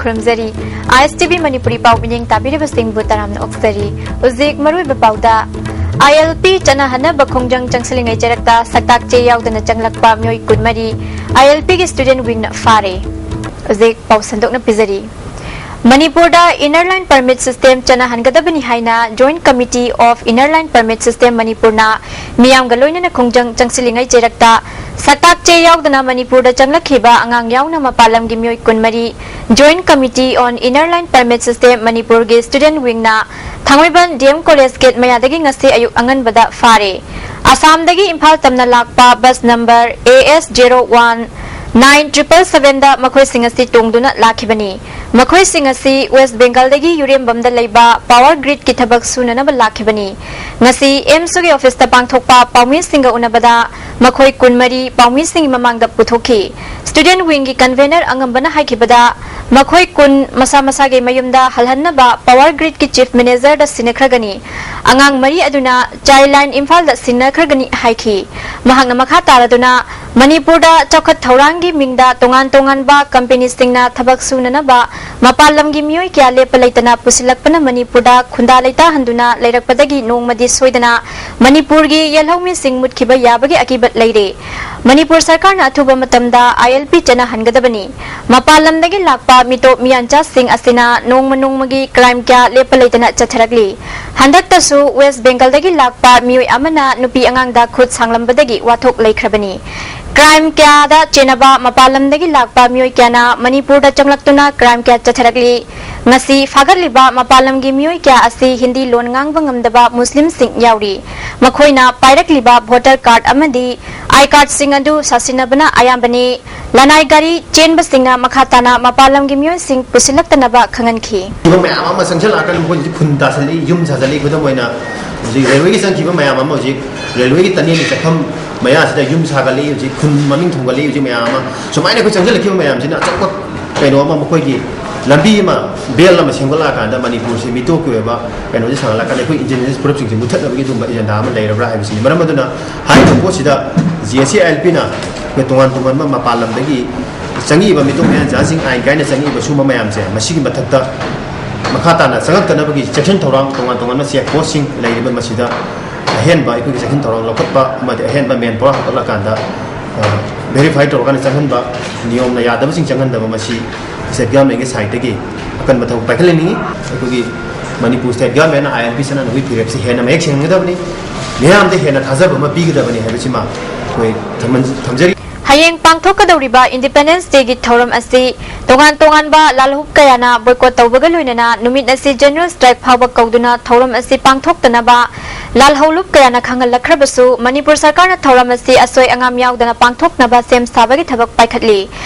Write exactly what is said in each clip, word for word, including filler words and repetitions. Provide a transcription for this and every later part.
ꯈꯨꯔꯨꯝꯖꯔꯤ꯫ ꯑꯥꯏ ꯑꯦꯁ T V Manipuri ꯄꯥꯎ ꯃꯤꯠꯌꯦꯡ ꯇꯥꯕꯤꯔꯤꯕꯁꯤꯡꯕꯨ ꯇꯔꯥꯝꯅ ꯑꯣꯛꯆꯔꯤ꯫ ꯍꯧꯖꯤꯛ ꯃꯔꯨꯑꯣꯏꯕ ꯄꯥꯎꯗ, ꯑꯥꯏ ꯑꯦꯜ ꯄꯤ ꯆꯠꯅꯍꯟꯅꯕ ꯈꯣꯡꯖꯪ ꯆꯪꯁꯤꯜꯂꯤꯉꯩ ꯆꯩꯔꯛꯇ ꯁꯛꯇꯥꯛ ꯆꯦ ꯌꯥꯎꯗꯅ ꯆꯪꯂꯛꯄ ꯃꯤꯑꯣꯏ ꯀꯨꯟꯃꯔꯤ ꯑꯥꯏ ꯑꯦꯜ ꯄꯤꯒꯤ student wingꯅ ꯐꯥꯔꯦ꯫ ꯍꯧꯖꯤꯛ ꯄꯥꯎ ꯁꯟꯗꯣꯛꯅ ꯄꯤꯖꯔꯤ꯫ ꯃꯅꯤꯄꯨꯔꯗ Inner Line Permit System ꯆꯠꯅꯍꯟꯒꯗꯕꯅꯤ ꯍꯥꯏꯅ Joint Committee of Inner Line Permit System ꯃꯅꯤꯄꯨꯔꯅ ꯃꯤꯌꯥꯝꯒ ꯂꯣꯏꯅꯅ ꯈꯣꯡꯖꯪ ꯆꯪꯁꯤꯜꯂꯤꯉꯩ ꯆꯩꯔꯛꯇ ꯁꯛꯇꯥꯛ ꯆꯦ ꯌꯥꯎꯗꯅ ꯃꯅꯤꯄꯨꯔꯗ ꯆꯪꯂꯛꯈꯤꯕ ꯑꯉꯥꯡ ꯌꯥꯎꯅ ꯃꯄꯥꯟ ꯂꯝꯒꯤ ꯃꯤꯑꯣꯏ ꯀꯨꯟꯃꯔꯤ Joint Committee on Inner Line Permit System ꯃꯅꯤꯄꯨꯔꯒꯤ student wingꯅ ꯊꯥꯡꯃꯩꯕꯟ ꯗꯤ ꯑꯦꯝ ꯀꯣꯂꯦꯖ ꯒꯦꯠ ꯃꯌꯥꯗꯒꯤ ꯉꯁꯤ ꯑꯌꯨꯛ ꯑꯉꯟꯕꯗ ꯐꯥꯔꯦ꯫ ꯑꯁꯥꯝꯗꯒꯤ ꯏꯝꯐꯥꯜ ꯇꯝꯅ ꯂꯥꯛꯄ bus number A S zero one nine triple sevenꯗ ꯃꯈꯣꯏꯁꯤꯡ ꯑꯁꯤ ꯇꯣꯡꯗꯨꯅ ꯂꯥꯛꯈꯤꯕꯅꯤ꯫ ꯃꯈꯣꯏꯁꯤꯡ ꯑꯁꯤ ꯋꯦꯁ ꯕꯦꯡꯒꯜꯗꯒꯤ ꯌꯨꯔꯦꯝꯕꯝꯗ ꯂꯩꯕ power gridꯀꯤ ꯊꯕꯛ ꯁꯨꯅꯅꯕ ꯂꯥꯛꯈꯤꯕꯅꯤ꯫ ꯉꯁꯤ ꯑꯦꯝꯁꯨꯒꯤ ꯑꯣꯐꯤꯁꯇ ꯄꯥꯡꯊꯣꯛꯄ ꯄꯥꯎꯃꯤꯁꯤꯡꯒ ꯎꯅꯕꯗ ꯃꯈꯣꯏ ꯀꯨꯟꯃꯔꯤ ꯄꯥꯎꯃꯤꯁꯤꯡꯒꯤ ꯃꯃꯥꯡꯗ ꯄꯨꯊꯣꯛꯈꯤ꯫ Student wingꯒꯤ convener ꯑꯉꯝꯕꯅ ꯍꯥꯏꯈꯤꯕꯗ, ꯃꯈꯣꯏ ꯀꯨꯟ ꯃꯁꯥ ꯃꯁꯥꯒꯤ ꯃꯌꯨꯝꯗ ꯍꯜꯍꯟꯅꯕ power gridꯀꯤ chief managerꯗ ꯁꯤꯟꯅꯈ꯭ꯔꯒꯅꯤ꯫ ꯑꯉꯥꯡ ꯃꯔꯤ ꯑꯗꯨꯅ Child Line ꯏꯝꯐꯥꯜꯗ ꯁꯤꯟꯅꯈ꯭ꯔꯒꯅꯤ ꯍꯥꯏꯈꯤ꯫ ꯃꯍꯥꯛꯅ ꯃꯈꯥ ꯇꯥꯔꯗꯨꯅ, ꯃꯅꯤꯄꯨꯔꯗ ꯆꯥꯎꯈꯠ ꯊꯧꯔꯥꯡꯒꯤ ꯃꯤꯡꯗ ꯇꯣꯉꯥꯟ ꯇꯣꯉꯥꯟꯕ companyꯁꯤꯡꯅ ꯊꯕꯛ ꯁꯨꯅꯅꯕ ꯃꯄꯥꯟ ꯂꯝꯒꯤ ꯃꯤꯑꯣꯏ ꯀꯌꯥ ꯂꯦꯞꯄ ꯂꯩꯇꯅ ꯄꯨꯁꯤꯜꯂꯛꯄꯅ ꯃꯅꯤꯄꯨꯔꯗ ꯈꯨꯟꯗꯥ ꯂꯩꯇꯥꯍꯟꯗꯨꯅ ꯂꯩꯔꯛꯄꯗꯒꯤ ꯅꯣꯡꯃꯗꯤ ꯁꯣꯏꯗꯅ ꯃꯅꯤꯄꯨꯔꯒꯤ ꯌꯦꯜꯍꯧꯃꯤꯁꯤꯡ ꯃꯨꯠꯈꯤꯕ ꯌꯥꯕꯒꯤ ꯑꯀꯤꯕ ꯂꯩꯔꯦ꯫ ꯃꯅꯤꯄꯨꯔ ꯁꯔꯀꯥꯔꯅ ꯑꯊꯨꯕ ꯃꯇꯝꯗ I L P ꯆꯠꯅꯍꯟꯒꯗꯕꯅꯤ꯫ ꯃꯄꯥꯟ ꯂꯝꯗꯒꯤ ꯂꯥꯛꯄ ꯃꯤꯇꯣꯞ ꯃꯤꯌꯥꯟꯆꯥꯁꯤꯡ ꯑꯁꯤꯅ ꯅꯣꯡꯃ ꯅꯣꯡꯃꯒꯤ crime ꯀꯌꯥ ꯂꯦꯞꯄ ꯂꯩꯇꯅ ꯆꯠꯊꯔꯛꯂꯤ꯫ ꯍꯟꯗꯛꯇꯁꯨ ꯋꯦꯁ ꯕꯦꯡꯒꯜꯗꯒꯤ ꯂꯥꯛꯄ ꯃꯤꯑꯣꯏ ꯑꯃꯅ ꯅꯨꯄꯤ ꯑꯉꯥꯡꯗ ꯈꯨꯠ ꯁꯥꯡꯂꯝꯕꯗꯒꯤ ꯋꯥꯊꯣꯛ ꯂꯩꯈ꯭ꯔꯕꯅꯤ꯫ Crime ꯀꯌꯥꯗ ꯆꯦꯟꯅꯕ ꯃꯄꯥꯟ ꯂꯝꯗꯒꯤ ꯂꯥꯛꯄ ꯃꯤꯑꯣꯏ ꯀꯌꯥꯅ ꯃꯅꯤꯄꯨꯔꯗ ꯆꯪꯂꯛꯇꯨꯅ crime ꯀꯌꯥ ꯆꯠꯊꯔꯛꯂꯤ꯫ ꯉꯁꯤ ꯐꯥꯒꯠꯂꯤꯕ ꯃꯄꯥꯟ ꯂꯝꯒꯤ ꯃꯤꯑꯣꯏ ꯀꯌꯥ ꯑꯁꯤ ꯍꯤꯟꯗꯤ ꯂꯣꯟ ꯉꯥꯡꯕ ꯉꯝꯗꯕ ꯃꯨꯁꯂꯤꯝꯁꯤꯡ ꯌꯥꯎꯔꯤ꯫ ꯃꯈꯣꯏꯅ ꯄꯥꯏꯔꯛꯂꯤꯕ voter card ꯑꯃꯗꯤ I cardꯁꯤꯡ ꯑꯗꯨ ꯁꯥꯁꯤꯟꯅꯕꯅ ꯑꯌꯥꯝꯕꯅꯤ꯫ ꯂꯅꯥꯏ ꯒꯥꯔꯤ ꯆꯦꯟꯕꯁꯤꯡꯅ ꯃꯈꯥ ꯇꯥꯅ ꯃꯄꯥꯟ ꯂꯝꯒꯤ ꯃꯤꯑꯣꯏꯁꯤꯡ ꯄꯨꯁꯤꯜꯂꯛꯇꯅꯕ ꯈꯪꯍꯟꯈꯤ꯫ ꯊꯤꯕ ꯃꯌꯥꯝ ꯑꯃ ꯆꯪꯁꯤꯜꯂꯛꯑꯀꯥꯟꯗ ꯃꯈꯣꯏꯁꯤ ꯈꯨꯟ ꯇꯥꯁꯤꯜꯂꯤ, ꯌꯨꯝ ꯁꯥꯖꯤꯜꯂꯤ꯫ ꯈꯨꯗꯝ ꯑꯣꯏꯅ ꯍꯧꯖꯤꯛ railwayꯒꯤ ꯆꯪꯈꯤꯕ ꯃꯌꯥꯝ ꯑꯃ ꯍꯧꯖꯤꯛ railwayꯒꯤ tunnelꯒꯤ ꯆꯠꯐꯝ ꯃꯌꯥꯁꯤꯗ ꯌꯨꯝ ꯁꯥꯒꯠꯂꯛꯏ, ꯍꯧꯖꯤꯛ ꯈꯨꯟ ꯃꯃꯤꯡ ꯊꯣꯟꯒꯠꯂꯛꯏ, ꯍꯧꯖꯤꯛ ꯃꯌꯥꯝ ꯑꯃ ꯁꯨꯃꯥꯏꯅ ꯑꯩꯈꯣꯏ ꯆꯪꯁꯤꯜꯂꯛꯈꯤꯕ ꯃꯌꯥꯝꯁꯤꯅ ꯑꯆꯧꯕ ꯀꯩꯅꯣ ꯑꯃ, ꯃꯈꯣꯏꯒꯤ ꯂꯝꯕꯤ ꯑꯃ, ꯕꯦꯜ ꯑꯃ ꯁꯦꯝꯒꯠꯂꯛꯑꯀꯥꯟꯗ ꯃꯅꯤꯄꯨꯔꯁꯦ ꯃꯤꯇꯣꯞꯀꯤ ꯑꯣꯏꯕ ꯀꯩꯅꯣꯁꯦ ꯁꯥꯒꯠꯂꯛꯑꯀꯥꯟꯗ ꯑꯩꯈꯣꯏ ꯏꯟꯗꯤꯖꯤꯅꯁ ꯐꯨꯔꯨꯞꯁꯤꯡꯁꯦ ꯃꯨꯊꯠꯅꯕꯒꯤ ꯑꯗꯨꯒꯨꯝꯕ ꯑꯦꯖꯦꯟꯗꯥ ꯑꯃ ꯂꯩꯔꯕ꯭ꯔꯥ ꯍꯥꯏꯕꯁꯤꯅꯤ꯫ ꯃꯔꯝ ꯑꯗꯨꯅ ꯍꯥꯏꯔꯤꯕ ꯄꯣꯠꯁꯤꯗ G S C I L ꯄꯤꯅ ꯑꯩꯈꯣꯏ ꯇꯣꯉꯥꯟ ꯇꯣꯉꯥꯟꯕ ꯃꯄꯥꯟ ꯂꯝꯗꯒꯤ ꯆꯪꯉꯛꯏꯕ ꯃꯤꯇꯣꯞ ꯃꯌꯥꯟꯖꯥꯁꯤꯡ, ꯑꯥꯏꯟ ꯀꯥꯏꯅ ꯆꯪꯉꯛꯏꯕ ꯁꯨꯝꯕ ꯃꯌꯥꯝꯁꯦ, ꯃꯁꯤꯒꯤ ꯃꯊꯛꯇ ꯃꯈꯥ ꯇꯥꯅ ꯆꯪꯉꯛꯇꯅꯕꯒꯤ ꯆꯦꯛꯁꯤꯟ ꯊꯧꯔꯥꯡ, ꯇꯣꯉꯥꯟ ꯇꯣꯉꯥꯟꯕ ꯆꯦꯛ ꯄꯣꯁꯁꯤꯡ ꯂꯩꯔꯤꯕ, ꯃꯁꯤꯗ ꯑꯍꯦꯟꯕ ꯑꯩꯈꯣꯏꯒꯤ ꯆꯦꯛꯁꯤꯟ ꯊꯧꯔꯥꯡ ꯂꯧꯈꯠꯄ ꯑꯃꯗꯤ ꯑꯍꯦꯟꯕ ꯃꯦꯟ ꯄꯋꯥꯔ ꯍꯥꯞꯀꯠꯂꯀꯥꯟꯗ, ꯑ, ꯚꯦꯔꯤꯐꯥꯏ ꯇꯧꯔꯀꯥꯟꯗ ꯆꯪꯍꯟꯕ, ꯅꯤꯌꯣꯝꯅ ꯌꯥꯗꯕꯁꯤꯡ ꯆꯪꯍꯟꯗꯕ, ꯃꯁꯤ ꯁ꯭ꯇꯦꯠ ꯒꯚꯔꯟꯃꯦꯟꯒꯤ ꯁꯥꯏꯠꯇꯒꯤ ꯑꯀꯟꯕ ꯊꯕꯛ ꯄꯥꯏꯈꯠꯍꯟꯅꯤꯡꯉꯤ꯫ ꯑꯩꯈꯣꯏꯒꯤ ꯃꯅꯤꯄꯨꯔ ꯁ꯭ꯇꯦꯠ ꯒꯚꯔꯟꯃꯦꯟꯅ ꯑꯥꯏ ꯑꯦꯜ ꯄꯤ ꯆꯠꯅꯅꯕꯒꯤ ꯐꯤꯔꯦꯞꯁꯤ ꯍꯦꯟꯅ ꯃꯌꯦꯛ ꯁꯦꯡꯍꯟꯒꯗꯕꯅꯤ, ꯃꯤꯌꯥꯝꯗ ꯍꯦꯟꯅ ꯊꯥꯖꯕ ꯑꯃ ꯄꯤꯒꯗꯕꯅꯤ ꯍꯥꯏꯕꯁꯤꯃ ꯑꯩꯈꯣꯏ ꯊꯝꯍꯟ-, ꯊꯝꯖꯔꯤ꯫ ꯍꯌꯦꯡ ꯄꯥꯡꯊꯣꯛꯀꯗꯧꯔꯤꯕ ꯏꯟꯗꯤꯄꯦꯟꯗꯦꯟꯁ ꯗꯦꯒꯤ ꯊꯧꯔꯝ ꯑꯁꯤ ꯇꯣꯉꯥꯟ ꯇꯣꯉꯥꯟꯕ ꯂꯥꯜꯍꯧꯂꯨꯞ ꯀꯌꯥꯅ ꯕꯣꯏꯀꯣꯠ ꯇꯧꯕꯒ ꯂꯣꯏꯅꯅ ꯅꯨꯃꯤꯠ ꯑꯁꯤ ꯖꯦꯅꯔꯦꯜ ꯁ꯭ꯇ꯭ꯔꯥꯏꯛ ꯐꯥꯎꯕ ꯀꯧꯗꯨꯅ ꯊꯧꯔꯝ ꯑꯁꯤ ꯄꯥꯡꯊꯣꯛꯇꯅꯕ ꯂꯥꯜꯍꯧꯂꯨꯞ ꯀꯌꯥꯅ ꯈꯪꯍꯜꯂꯛꯈ꯭ꯔꯕꯁꯨ, ꯃꯅꯤꯄꯨꯔ ꯁꯔꯀꯥꯔꯅ ꯊꯧꯔꯝ ꯑꯁꯤ ꯑꯁꯣꯏ ꯑꯉꯥꯝ ꯌꯥꯎꯗꯅ ꯄꯥꯡꯊꯣꯛꯅꯕ ꯁꯦꯝ ꯁꯥꯕꯒꯤ ꯊꯕꯛ ꯄꯥꯏꯈꯠꯂꯤ꯫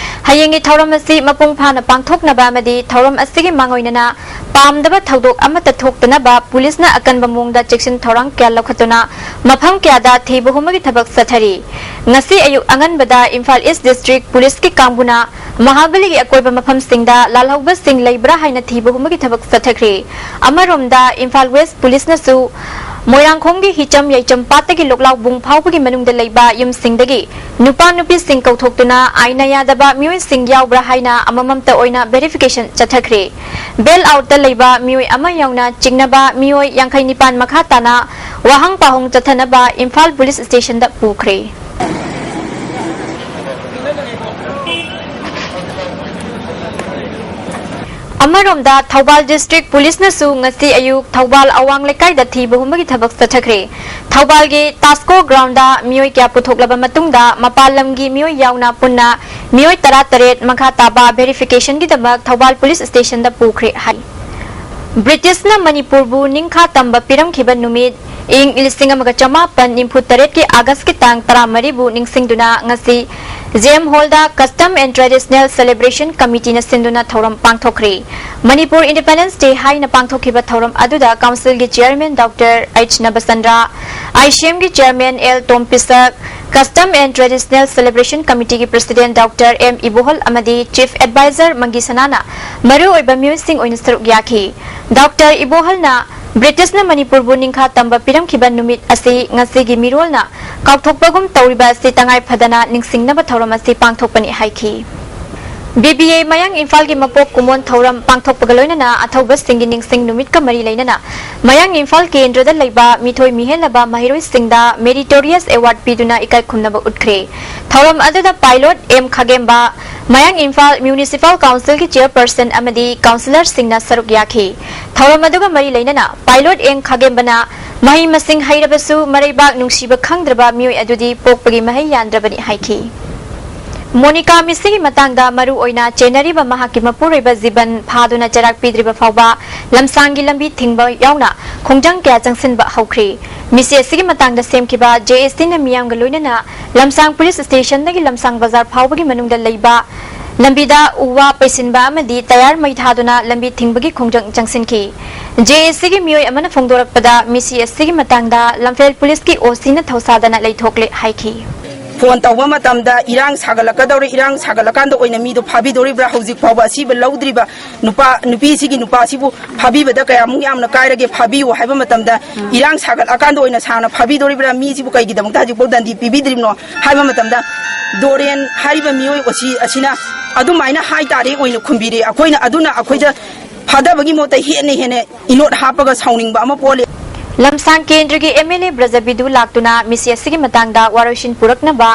ꯍꯌꯦꯡꯒꯤ ꯊꯧꯔꯝ ꯑꯁꯤ ꯃꯄꯨꯡ ꯐꯥꯅ ꯄꯥꯡꯊꯣꯛꯅꯕ ꯑꯃꯗꯤ ꯊꯧꯔꯝ ꯑꯁꯤꯒꯤ ꯃꯥꯡꯑꯣꯏꯅꯅ ꯄꯥꯝꯗꯕ ꯊꯧꯗꯣꯛ ꯑꯃꯠꯇ ꯊꯣꯛꯇꯅꯕ ꯄꯨꯂꯤꯁꯅ ꯑꯀꯟꯕ ꯃꯑꯣꯡꯗ ꯆꯦꯛꯁꯤꯟ ꯊꯧꯔꯥꯡ ꯀꯌꯥ ꯂꯧꯈꯠꯇꯨꯅ ꯃꯐꯝ ꯀꯌꯥꯗ ꯊꯤꯕ ꯍꯨꯝꯕꯒꯤ ꯊꯕꯛ ꯆꯠꯊꯔꯤ꯫ ꯉꯁꯤ ꯑꯌꯨꯛ ꯑꯉꯟꯕꯗ ꯏꯝꯐꯥꯜ ꯏꯁ ꯗꯤꯁꯇ꯭ꯔꯤꯛ ꯄꯨꯂꯤꯁꯀꯤ ꯀꯥꯡꯕꯨꯅ ꯃꯍꯥꯕꯂꯤꯒꯤ ꯑꯀꯣꯏꯕ ꯃꯐꯝꯁꯤꯡꯗ ꯂꯥꯜꯍꯧꯕꯁꯤꯡ ꯂꯩꯕ꯭ꯔꯥ ꯍꯥꯏꯅ ꯊꯤꯕ ꯍꯨꯝꯕꯒꯤ ꯊꯕꯛ ꯆꯠꯊꯈ꯭ꯔꯦ꯫ ꯑꯃꯔꯣꯝꯗ ꯏꯝꯐꯥꯜ ꯋꯦꯁ ꯄꯨꯂꯤꯁꯅꯁꯨ ꯃꯣꯏꯔꯥꯡꯈꯣꯝꯒꯤ ꯍꯤꯆꯝ ꯌꯥꯏꯆꯝ ꯄꯥꯠꯇꯒꯤ ꯂꯣꯛꯂꯥꯎꯕꯨꯡ ꯐꯥꯎꯕꯒꯤ ꯃꯅꯨꯡꯗ ꯂꯩꯕ ꯌꯨꯝꯁꯤꯡꯗꯒꯤ ꯅꯨꯄꯥ ꯅꯨꯄꯤꯁꯤꯡ ꯀꯧꯊꯣꯛꯇꯨꯅ ꯑꯥꯏꯟꯅ ꯌꯥꯗꯕ ꯃꯤꯑꯣꯏꯁꯤꯡ ꯌꯥꯎꯕ꯭ꯔꯥ ꯍꯥꯏꯅ ꯑꯃꯃꯝꯇ ꯑꯣꯏꯅ ꯚꯦꯔꯤꯐꯤꯀꯦꯁꯟ ꯆꯠꯊꯈ꯭ꯔꯦ꯫ ꯕꯦꯜ ꯑꯥꯎꯠꯇ ꯂꯩꯕ ꯃꯤꯑꯣꯏ ꯑꯃ ꯌꯥꯎꯅ ꯆꯤꯡꯅꯕ ꯃꯤꯑꯣꯏ ꯌꯥꯡꯈꯩ ꯅꯤꯄꯥꯟ ꯃꯈꯥ ꯇꯥꯅ ꯋꯥꯍꯪ ꯄꯥꯎꯍꯪ ꯆꯠꯊꯅꯕ ꯏꯝꯐꯥꯜ ꯄꯨꯂꯤꯁ ꯁ꯭ꯇꯦꯁꯟꯗ ꯄꯨꯈ꯭ꯔꯦ꯫ ꯑꯃꯔꯣꯝꯗ ꯊꯧꯕꯥꯜ ꯗꯤꯁꯇ꯭ꯔꯤꯛ ꯄꯨꯂꯤꯁꯅꯁꯨ ꯉꯁꯤ ꯑꯌꯨꯛ ꯊꯧꯕꯥꯜ ꯑꯋꯥꯡ ꯂꯩꯀꯥꯏꯗ ꯊꯤꯕ ꯍꯨꯝꯕꯒꯤ ꯊꯕꯛ ꯆꯠꯊꯈ꯭ꯔꯦ꯫ ꯊꯧꯕꯥꯜꯒꯤ ꯇꯥꯁꯀꯣ ꯒ꯭ꯔꯥꯎꯟꯗ ꯃꯤꯑꯣꯏ ꯀꯌꯥ ꯄꯨꯊꯣꯛꯂꯕ ꯃꯇꯨꯡꯗ ꯃꯄꯥꯟ ꯂꯝꯒꯤ ꯃꯤꯑꯣꯏ ꯌꯥꯎꯅ ꯄꯨꯟꯅ ꯃꯤꯑꯣꯏ ꯇꯔꯥꯇꯔꯦꯠ ꯃꯈꯥ ꯇꯥꯕ ꯚꯦꯔꯤꯐꯤꯀꯦꯁꯟꯒꯤꯗꯃꯛ ꯊꯧꯕꯥꯜ ꯄꯨꯂꯤꯁ ꯁ꯭ꯇꯦꯁꯟꯗ ꯄꯨꯈ꯭ꯔꯦ ꯍꯥꯏ꯫ ꯕ꯭ꯔꯤꯇꯤꯁꯅ ꯃꯅꯤꯄꯨꯔꯕꯨ ꯅꯤꯡꯈꯥ ꯇꯝꯕ ꯄꯤꯔꯝꯈꯤꯕ ꯅꯨꯃꯤꯠ ꯏꯪ ꯂꯤꯁꯤꯡ ꯑꯃꯒ ꯆꯃꯥꯄꯟ ꯅꯤꯐꯨ ꯇꯔꯦꯠꯀꯤ ꯑꯥꯒꯁꯀꯤ ꯇꯥꯡ ꯇꯔꯥꯃꯔꯤꯕꯨ ꯅꯤꯡꯁꯤꯡꯗꯨꯅ ꯉꯁꯤ ꯖꯦ ꯑꯦꯝ ꯍꯣꯜꯗ Custom and Traditional Celebration Committeeꯅ ꯁꯤꯟꯗꯨꯅ ꯊꯧꯔꯝ ꯄꯥꯡꯊꯣꯛꯈ꯭ꯔꯦ꯫ ꯃꯅꯤꯄꯨꯔ ꯏꯟꯗꯤꯄꯦꯟꯗꯦꯟꯁ ꯗꯦ ꯍꯥꯏꯅ ꯄꯥꯡꯊꯣꯛꯈꯤꯕ ꯊꯧꯔꯝ ꯑꯗꯨꯗ ꯀꯥꯎꯟꯁꯤꯜꯒꯤ chairman doctor H Nabachandra, I C ꯑꯦꯝꯒꯤ chairman L Tompishak, Custom and Traditional Celebration Committeeꯒꯤ President Doctor M ꯏꯕꯣꯍꯜ ꯑꯃꯗꯤ Chief Advisor ꯃꯪꯒꯤ ꯁꯅꯥꯅ ꯃꯔꯨꯑꯣꯏꯕ ꯃꯤꯑꯣꯏꯁꯤꯡ ꯑꯣꯏꯅ ꯁꯔꯨꯛ ꯌꯥꯈꯤ꯫ Doctor ꯏꯕꯣꯍꯜꯅ ꯕ꯭ꯔꯤꯇꯤꯁꯅ ꯃꯅꯤꯄꯨꯔꯕꯨ ꯅꯤꯡꯈꯥ ꯇꯝꯕ ꯄꯤꯔꯝꯈꯤꯕ ꯅꯨꯃꯤꯠ ꯑꯁꯤ ꯉꯁꯤꯒꯤ ꯃꯤꯔꯣꯜꯅ ꯀꯥꯎꯊꯣꯛꯄꯒꯨꯝ ꯇꯧꯔꯤꯕ ꯑꯁꯤ ꯇꯉꯥꯏ ꯐꯗꯅ ꯅꯤꯡꯁꯤꯡꯅꯕ ꯊꯧꯔꯝ ꯑꯁꯤ ꯄꯥꯡꯊꯣꯛꯄꯅꯤ ꯍꯥꯏꯈꯤ꯫ B B A ꯃꯌꯥꯡ ꯏꯝꯐꯥꯜꯒꯤ ꯃꯄꯣꯛ ꯀꯨꯝꯑꯣꯟ ꯊꯧꯔꯝ ꯄꯥꯡꯊꯣꯛꯄꯒ ꯂꯣꯏꯅꯅ ꯑꯊꯧꯕꯁꯤꯡꯒꯤ ꯅꯤꯡꯁꯤꯡ ꯅꯨꯃꯤꯠꯀ ꯃꯔꯤ ꯂꯩꯅꯅ ꯃꯌꯥꯡ ꯏꯝꯐꯥꯜ ꯀꯦꯟꯗ꯭ꯔꯗ ꯂꯩꯕ ꯃꯤꯊꯣꯏ ꯃꯤꯍꯦꯟꯂꯕ ꯃꯍꯩꯔꯣꯏꯁꯤꯡꯗ Meritorious Award ꯄꯤꯗꯨꯅ ꯏꯀꯥꯏ ꯈꯨꯝꯅꯕ ꯎꯠꯈ꯭ꯔꯦ꯫ ꯊꯧꯔꯝ ꯑꯗꯨꯗ Pilot M ꯈꯥꯒꯦꯝꯕ, ꯃꯌꯥꯡ ꯏꯝꯐꯥꯜ Municipal Councilꯒꯤ Chairperson ꯑꯃꯗꯤ Councillorꯁꯤꯡꯅ ꯁꯔꯨꯛ ꯌꯥꯈꯤ꯫ ꯊꯧꯔꯝ ꯑꯗꯨꯒ ꯃꯔꯤ ꯂꯩꯅꯅ Pilot M ꯈꯥꯒꯦꯝꯕꯅ ꯃꯍꯩ ꯃꯁꯤꯡ ꯍꯩꯔꯕꯁꯨ ꯃꯔꯩꯕꯥꯛ ꯅꯨꯡꯁꯤꯕ ꯈꯪꯗ꯭ꯔꯕ ꯃꯤꯑꯣꯏ ꯑꯗꯨꯗꯤ ꯄꯣꯛꯄꯒꯤ ꯃꯍꯩ ꯌꯥꯟꯗ꯭ꯔꯕꯅꯤ ꯍꯥꯏꯈꯤ꯫ ꯃꯣꯅꯤꯀꯥ ꯃꯤꯁꯤꯒꯤ ꯃꯇꯥꯡꯗ ꯃꯔꯨ ꯑꯣꯏꯅ ꯆꯦꯟꯅꯔꯤꯕ ꯃꯍꯥꯛꯀꯤ ꯃꯄꯨꯔꯣꯏꯕ ꯖꯤꯕꯟ ꯐꯥꯗꯨꯅ ꯆꯩꯔꯥꯛ ꯄꯤꯗ꯭ꯔꯤꯕ ꯐꯥꯎꯕ ꯂꯝꯁꯥꯡꯒꯤ ꯂꯝꯕꯤ ꯊꯤꯡꯕ ꯌꯥꯎꯅ ꯈꯣꯡꯖꯪ ꯀꯌꯥ ꯆꯪꯁꯤꯟꯕ ꯍꯧꯈ꯭ꯔꯦ꯫ ꯃꯤꯁꯤ ꯑꯁꯤꯒꯤ ꯃꯇꯥꯡꯗ ꯁꯦꯝꯈꯤꯕ J A Cꯅ ꯃꯤꯌꯥꯝꯒ ꯂꯣꯏꯅꯅ ꯂꯝꯁꯥꯡ Police Stationꯗꯒꯤ ꯂꯝꯁꯥꯡ ꯕꯖꯥꯔ ꯐꯥꯎꯕꯒꯤ ꯃꯅꯨꯡꯗ ꯂꯩꯕ ꯂꯝꯕꯤꯗ ꯎ ꯋꯥ ꯄꯩꯁꯤꯟꯕ ꯑꯃꯗꯤ ꯇꯌꯥꯔ ꯃꯩ ꯊꯥꯗꯨꯅ ꯂꯝꯕꯤ ꯊꯤꯡꯕꯒꯤ ꯈꯣꯡꯖꯪ ꯆꯪꯁꯤꯟꯈꯤ꯫ J A Cꯒꯤ ꯃꯤꯑꯣꯏ ꯑꯃꯅ ꯐꯣꯡꯗꯣꯔꯛꯄꯗ ꯃꯤꯁꯤ ꯑꯁꯤꯒꯤ ꯃꯇꯥꯡꯗ ꯂꯝꯐꯦꯜ Policeꯀꯤ O Cꯅ ꯊꯧꯁꯥꯗꯅ ꯂꯩꯊꯣꯛꯂꯦ ꯍꯥꯏꯈꯤ꯫ ꯐꯣꯟ ꯇꯧꯕ ꯃꯇꯝꯗ ꯏꯔꯥꯡ ꯁꯥꯒꯠꯂꯛꯀꯗꯧꯔꯦ, ꯏꯔꯥꯡ ꯁꯥꯒꯠꯂꯀꯥꯟꯗ ꯑꯣꯏꯅ ꯃꯤꯗꯣ ꯐꯥꯕꯤꯗꯧꯔꯤꯕ꯭ꯔꯥ, ꯍꯧꯖꯤꯛ ꯐꯥꯎꯕ ꯑꯁꯤꯕ ꯂꯧꯗ꯭ꯔꯤꯕ ꯅꯨꯄꯥ, ꯅꯨꯄꯤꯁꯤꯒꯤ, ꯅꯨꯄꯥꯁꯤꯕꯨ ꯐꯥꯕꯤꯕꯗ ꯀꯌꯥꯃꯨꯛ ꯌꯥꯝꯅ ꯀꯥꯏꯔꯒꯦ, ꯐꯥꯕꯤꯌꯨ ꯍꯥꯏꯕ ꯃꯇꯝꯗ ꯏꯔꯥꯡ ꯁꯥꯒꯠꯂꯀꯥꯟꯗ ꯑꯣꯏꯅ ꯁꯥꯔꯅ ꯐꯥꯕꯤꯗꯧꯔꯤꯕ꯭ꯔꯥ, ꯃꯤꯁꯤꯕꯨ ꯀꯩꯒꯤꯗꯃꯛꯇ ꯍꯧꯖꯤꯛꯐꯥꯎ ꯗꯟꯗꯤ ꯄꯤꯕꯤꯗ꯭ꯔꯤꯕꯅꯣ ꯍꯥꯏꯕ ꯃꯇꯝꯗ ꯗꯣꯔꯦꯟ ꯍꯥꯏꯔꯤꯕ ꯃꯤꯑꯣꯏ ꯑꯁꯤ, ꯑꯁꯤꯅ ꯑꯗꯨꯃꯥꯏꯅ ꯍꯥꯏ ꯇꯥꯔꯦ ꯑꯣꯏꯅ ꯈꯨꯝꯕꯤꯔꯦ꯫ ꯑꯩꯈꯣꯏꯅ ꯑꯗꯨꯅ ꯑꯩꯈꯣꯏꯗ ꯐꯥꯗꯕꯒꯤ ꯃꯍꯨꯠꯇ ꯍꯦꯟꯅ ꯍꯦꯟꯅ ꯏꯅꯣꯠ ꯍꯥꯞꯄꯒ ꯁꯥꯎꯅꯤꯡꯕ ꯑꯃ ꯄꯣꯛꯍꯜꯂꯤ꯫ ꯂꯝꯁꯥꯡ ꯀꯦꯟꯗ꯭ꯔꯒꯤ M L A ꯕ꯭ꯔꯖꯕꯤꯗꯨ ꯂꯥꯛꯇꯨꯅ ꯃꯤꯁꯤ ꯑꯁꯤꯒꯤ ꯃꯇꯥꯡꯗ ꯋꯥꯔꯣꯏꯁꯤꯟ ꯄꯨꯔꯛꯅꯕ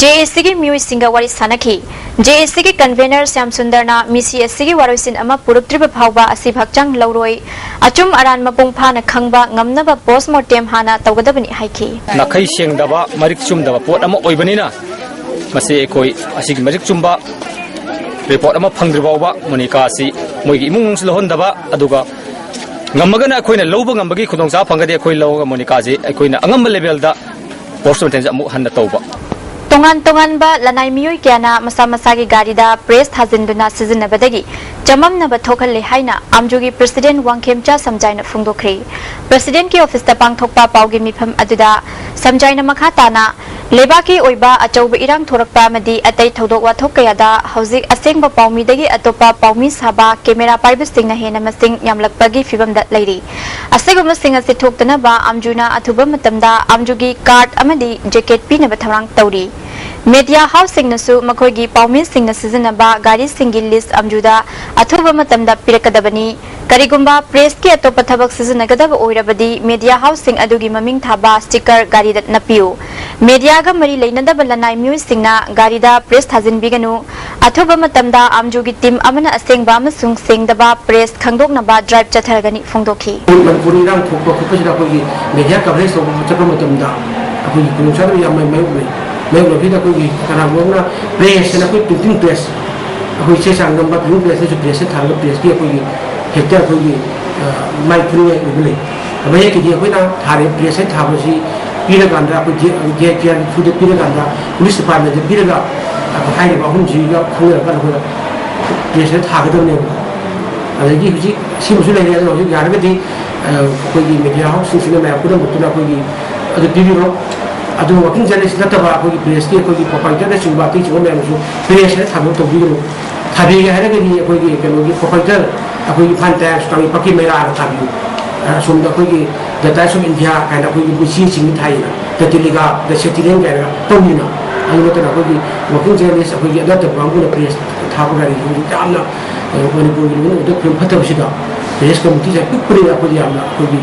J A Cꯒꯤ ꯃꯤꯑꯣꯏꯁꯤꯡꯒ ꯋꯥꯔꯤ ꯁꯥꯅꯈꯤ꯫ J A Cꯒꯤ convener ꯁ꯭ꯌꯥꯝ ꯁꯨꯟꯗꯔꯅ ꯃꯤꯁꯤ ꯑꯁꯤꯒꯤ ꯋꯥꯔꯣꯏꯁꯤꯟ ꯑꯃ ꯄꯨꯔꯛꯇ꯭ꯔꯤꯕ ꯐꯥꯎꯕ ꯑꯁꯤ ꯍꯛꯆꯥꯡ ꯂꯧꯔꯣꯏ, ꯑꯆꯨꯝ ꯑꯔꯥꯟ ꯃꯄꯨꯡ ꯐꯥꯅ ꯈꯪꯕ ꯉꯝꯅꯕ post mortem ꯍꯥꯟꯅ ꯇꯧꯒꯗꯕꯅꯤ ꯍꯥꯏꯈꯤ꯫ ꯅꯥꯈꯩ ꯁꯦꯡꯗꯕ, ꯃꯔꯤꯛ ꯆꯨꯝꯗꯕ ꯄꯣꯠ ꯑꯃ ꯑꯣꯏꯕꯅꯤꯅ, ꯃꯁꯤ ꯑꯩꯈꯣꯏ ꯑꯁꯤꯒꯤ ꯃꯔꯤꯛ ꯆꯨꯝꯕ report ꯑꯃ ꯐꯪꯗ꯭ꯔꯤ ꯐꯥꯎꯕ ꯃꯣꯅꯤꯀꯥ ꯑꯁꯤ ꯃꯣꯏꯒꯤ ꯏꯃꯨꯡ ꯃꯅꯨꯡꯁꯨ ꯂꯧꯍꯟꯗꯕ, ꯑꯗꯨꯒ ꯉꯝꯃꯒꯅ ꯑꯩꯈꯣꯏꯅ ꯂꯧꯕ ꯉꯝꯕꯒꯤ ꯈꯨꯗꯣꯡꯆꯥꯕ ꯐꯪꯒꯗꯤ ꯑꯩꯈꯣꯏ ꯂꯧꯔꯒ ꯃꯣꯅꯤꯀꯥꯁꯤ ꯑꯩꯈꯣꯏꯅ ꯑꯉꯝꯕ levelꯗ post mortemꯁꯦ ꯑꯃꯨꯛ ꯍꯟꯅ ꯇꯧꯕ꯫ ꯇꯣꯉꯥꯟ ꯇꯣꯉꯥꯟꯕ ꯂꯅꯥꯏ ꯃꯤꯑꯣꯏ ꯀꯌꯥꯅ ꯃꯁꯥ ꯃꯁꯥꯒꯤ ꯒꯥꯔꯤꯗ ꯄ꯭ꯔꯦꯁ ꯊꯥꯖꯤꯟꯗꯨꯅ ꯁꯤꯖꯤꯟꯅꯕꯗꯒꯤ ꯆꯃꯝꯅꯕ ꯊꯣꯛꯍꯜꯂꯦ ꯍꯥꯏꯅ ꯑꯥꯝꯖꯨꯒꯤ ꯄ꯭ꯔꯁꯤꯗꯦꯟ ꯋꯥꯡꯈꯦꯝꯆꯥ ꯁꯝꯖꯥꯏꯅ ꯐꯣꯡꯗꯣꯛꯈ꯭ꯔꯦ꯫ ꯄ꯭ꯔꯁꯤꯗꯦꯟꯒꯤ ꯑꯣꯐꯤꯁꯇ ꯄꯥꯡꯊꯣꯛꯄ ꯄꯥꯎꯒꯤ ꯃꯤꯐꯝ ꯑꯗꯨꯗ ꯁꯝꯖꯥꯏꯅ ꯃꯈꯥ ꯇꯥꯅ ꯂꯩꯕꯥꯛꯀꯤ ꯑꯣꯏꯕ ꯑꯆꯧꯕ ꯏꯔꯥꯡ ꯊꯣꯔꯛꯄ ꯑꯃꯗꯤ ꯑꯇꯩ ꯊꯧꯗꯣꯛ ꯋꯥꯊꯣꯛ ꯀꯌꯥꯗ ꯍꯧꯖꯤꯛ ꯑꯁꯦꯡꯕ ꯄꯥꯎꯃꯤꯗꯒꯤ ꯑꯇꯣꯞꯄ ꯄꯥꯎꯃꯤ ꯁꯥꯕ ꯀꯦꯃꯦꯔꯥ ꯄꯥꯏꯕꯁꯤꯡꯅ ꯍꯦꯟꯅ ꯃꯁꯤꯡ ꯌꯥꯝꯂꯛꯄꯒꯤ ꯐꯤꯕꯝꯗ ꯂꯩꯔꯤ꯫ ꯑꯁꯤꯒꯨꯝꯕꯁꯤꯡ ꯑꯁꯤ ꯊꯣꯛꯇꯅꯕ ꯑꯥꯝꯖꯨꯅ ꯑꯊꯨꯕ ꯃꯇꯝꯗ ꯑꯥꯝꯖꯨꯒꯤ ꯀꯥꯔꯗ ꯑꯃꯗꯤ ꯖꯦꯀꯦꯠ ꯄꯤꯅꯕ ꯊꯧꯔꯥꯡ ꯇꯧꯔꯤ꯫ ꯃꯦꯗꯤꯌꯥ ꯍꯥꯎꯁꯁꯤꯡꯅꯁꯨ ꯃꯈꯣꯏꯒꯤ ꯄꯥꯎꯃꯤꯁꯤꯡꯅ ꯁꯤꯖꯤꯟꯅꯕ ꯒꯥꯔꯤꯁꯤꯡꯒꯤ ꯂꯤꯁ ꯑꯥꯝꯖꯨꯗ ꯑꯊꯨꯕ ꯃꯇꯝꯗ ꯄꯤꯔꯛꯀꯗꯕꯅꯤ꯫ ꯀꯔꯤꯒꯨꯝꯕ ꯄ꯭ꯔꯦꯁꯀꯤ ꯑꯇꯣꯞꯄ ꯊꯕꯛ ꯁꯤꯖꯤꯟꯅꯒꯗꯕ ꯑꯣꯏꯔꯕꯗꯤ ꯃꯦꯗꯤꯌꯥ ꯍꯥꯎꯁꯁꯤꯡ ꯑꯗꯨꯒꯤ ꯃꯃꯤꯡ ꯊꯥꯕ ꯁ꯭ꯇꯤꯀꯔ ꯒꯥꯔꯤꯗ ꯅꯞꯄꯤꯌꯨ꯫ ꯃꯦꯗꯤꯌꯥꯒ ꯃꯔꯤ ꯂꯩꯅꯗꯕ ꯂꯅꯥꯏ ꯃꯤꯑꯣꯏꯁꯤꯡꯅ ꯒꯥꯔꯤꯗ ꯄ꯭ꯔꯦꯁ ꯊꯥꯖꯤꯟꯕꯤꯒꯅꯨ꯫ ꯑꯊꯨꯕ ꯃꯇꯝꯗ ꯑꯥꯝꯖꯨꯒꯤ ꯇꯤꯝ ꯑꯃꯅ ꯑꯁꯦꯡꯕ ꯑꯃꯁꯨꯡ ꯁꯦꯡꯗꯕ ꯄ꯭ꯔꯦꯁ ꯈꯪꯗꯣꯛꯅꯕ ꯗ꯭ꯔꯥꯏꯚ ꯆꯠꯊꯔꯒꯅꯤ ꯐꯣꯡꯗꯣꯛꯈꯤ꯫ ꯃꯅꯤꯄꯨꯔ ꯏꯔꯥꯡ ꯊꯣꯛꯄ ꯈꯣꯠꯄꯁꯤꯗ ꯑꯩꯈꯣꯏꯒꯤ ꯃꯦꯗꯤꯌꯥ ꯀꯚꯔꯦꯖ ꯇꯧꯕ ꯆꯠꯄ ꯃꯇꯝꯗ ꯑꯩꯈꯣꯏꯒꯤ ꯈꯨꯗꯣꯡꯆꯥꯗꯕ ꯌꯥꯝ ꯃꯥꯌꯣꯛꯅꯩ꯫ ꯃꯥꯌꯣꯛꯅꯕꯁꯤꯗ ꯑꯩꯈꯣꯏꯒꯤ ꯀꯅꯥꯒꯨꯝꯕ ꯑꯃꯅ ꯄ꯭ꯔꯦꯁ ꯍꯥꯏꯅ ꯑꯩꯈꯣꯏ ꯄ꯭ꯔꯤꯟꯇꯤꯡ ꯄ꯭ꯔꯦꯁ, ꯑꯩꯈꯣꯏ ꯆꯦ ꯆꯥꯡ ꯅꯝꯕ ꯄ꯭ꯔꯤꯟꯇꯤꯡ ꯄ꯭ꯔꯦꯁꯇꯁꯨ ꯄ꯭ꯔꯦꯁꯁꯦ ꯊꯥꯔꯒ ꯄ꯭ꯔꯦꯁꯀꯤ ꯑꯩꯈꯣꯏꯒꯤ ꯍꯦꯛꯇ ꯑꯩꯈꯣꯏꯒꯤ, ꯑ, ꯃꯥꯏ ꯄꯨꯅꯤꯡꯉꯥꯏ ꯑꯣꯏꯕ ꯂꯩ꯫ ꯃꯌꯦꯛꯀꯤꯗꯤ ꯑꯩꯈꯣꯏꯅ ꯊꯥꯔꯤꯕ ꯄ꯭ꯔꯦꯁ ꯍꯦꯛ ꯊꯥꯕꯁꯤ ꯄꯤꯔꯀꯥꯟꯗ ꯑꯩꯈꯣꯏ D-, D I P R ꯐꯨꯗ ꯄꯤꯔꯀꯥꯟꯗ ꯄꯨꯂꯤꯁ ꯗꯤꯄꯥꯔꯠꯃꯦꯟꯗ ꯄꯤꯔꯒ ꯑꯩꯈꯣꯏ ꯍꯥꯏꯔꯤꯕ ꯑꯍꯨꯝꯁꯤꯒ ꯈꯪꯅꯔꯀꯥꯟꯗ ꯑꯩꯈꯣꯏꯅ ꯄ꯭ꯔꯦꯁ ꯍꯦꯛ ꯊꯥꯒꯗꯕꯅꯦꯕ꯫ ꯑꯗꯒꯤ ꯍꯧꯖꯤꯛ ꯁꯤꯃꯁꯨ ꯂꯩꯔꯦ, ꯑꯗꯣ ꯍꯧꯖꯤꯛ ꯌꯥꯔꯒꯗꯤ, ꯑ, ꯑꯩꯈꯣꯏꯒꯤ ꯃꯦꯗꯤꯌꯥ ꯍꯥꯎꯁꯁꯤꯡꯁꯤꯅ ꯃꯌꯥꯝ ꯄꯨꯝꯅꯃꯛꯇꯨꯅ ꯑꯩꯈꯣꯏꯒꯤ ꯑꯗꯨ ꯄꯤꯕꯤꯔꯣ꯫ ꯑꯗꯨ ꯋꯥꯀꯤꯡ ꯖꯔꯅꯦꯂꯤꯁ ꯅꯠꯇꯕ ꯑꯩꯈꯣꯏꯒꯤ ꯄ꯭ꯔꯦꯁꯀꯤ ꯑꯩꯈꯣꯏꯒꯤ ꯄ꯭ꯔꯣꯄꯥꯏꯇꯔꯅꯆꯤꯡꯕ ꯑꯇꯩꯁꯤꯡꯕ ꯃꯌꯥꯝꯁꯨ ꯄ꯭ꯔꯦꯁ ꯍꯥꯏꯅ ꯊꯥꯕꯤꯕ ꯇꯧꯕꯤꯒꯅꯨ꯫ ꯊꯥꯕꯤꯒꯦ ꯍꯥꯏꯔꯒꯗꯤ ꯑꯩꯈꯣꯏꯒꯤ ꯀꯩꯅꯣꯒꯤ ꯄ꯭ꯔꯣꯄꯥꯏꯇꯔ ꯑꯩꯈꯣꯏꯒꯤ ꯏꯝꯐꯥꯜ ꯇꯥꯏꯝꯁ, ꯀꯥꯡꯄꯣꯛꯄꯤ ꯃꯩꯔꯥꯅ ꯊꯥꯕꯤꯌꯨ꯫ ꯑꯁꯣꯝꯗ ꯑꯩꯈꯣꯏꯒꯤ The Times of India ꯀꯥꯏꯅ ꯑꯩꯈꯣꯏꯒꯤ ꯃꯣꯏ ꯆꯦꯁꯤꯡ ꯊꯥꯏꯌꯦꯅ, The Telegraph, The Sentinel ꯀꯥꯏꯅ ꯇꯧꯅꯤꯅ꯫ ꯑꯗꯨ ꯅꯠꯇꯅ ꯑꯩꯈꯣꯏꯒꯤ ꯋꯥꯀꯤꯡ ꯖꯔꯅꯦꯂꯤꯁ ꯑꯩꯈꯣꯏꯒꯤ ꯑꯗꯨ ꯅꯠꯇꯕ ꯀꯥꯡꯕꯨꯅ ꯄ꯭ꯔꯦꯁ ꯊꯥꯕ ꯒꯥꯔꯤꯁꯤꯡꯁꯤ ꯌꯥꯝꯅ, ꯑ, ꯃꯅꯤꯄꯨꯔꯒꯤ ꯂꯣꯟ ꯎꯕꯗ ꯐꯤꯕꯝ ꯐꯠꯇꯕꯁꯤꯗ ꯄ꯭ꯔꯦꯁ ꯀꯃꯤꯇꯤꯁꯦ ꯄꯤꯛꯄꯅꯤꯅ ꯑꯩꯈꯣꯏꯗꯤ ꯌꯥꯝꯅ ꯑꯩꯈꯣꯏꯒꯤ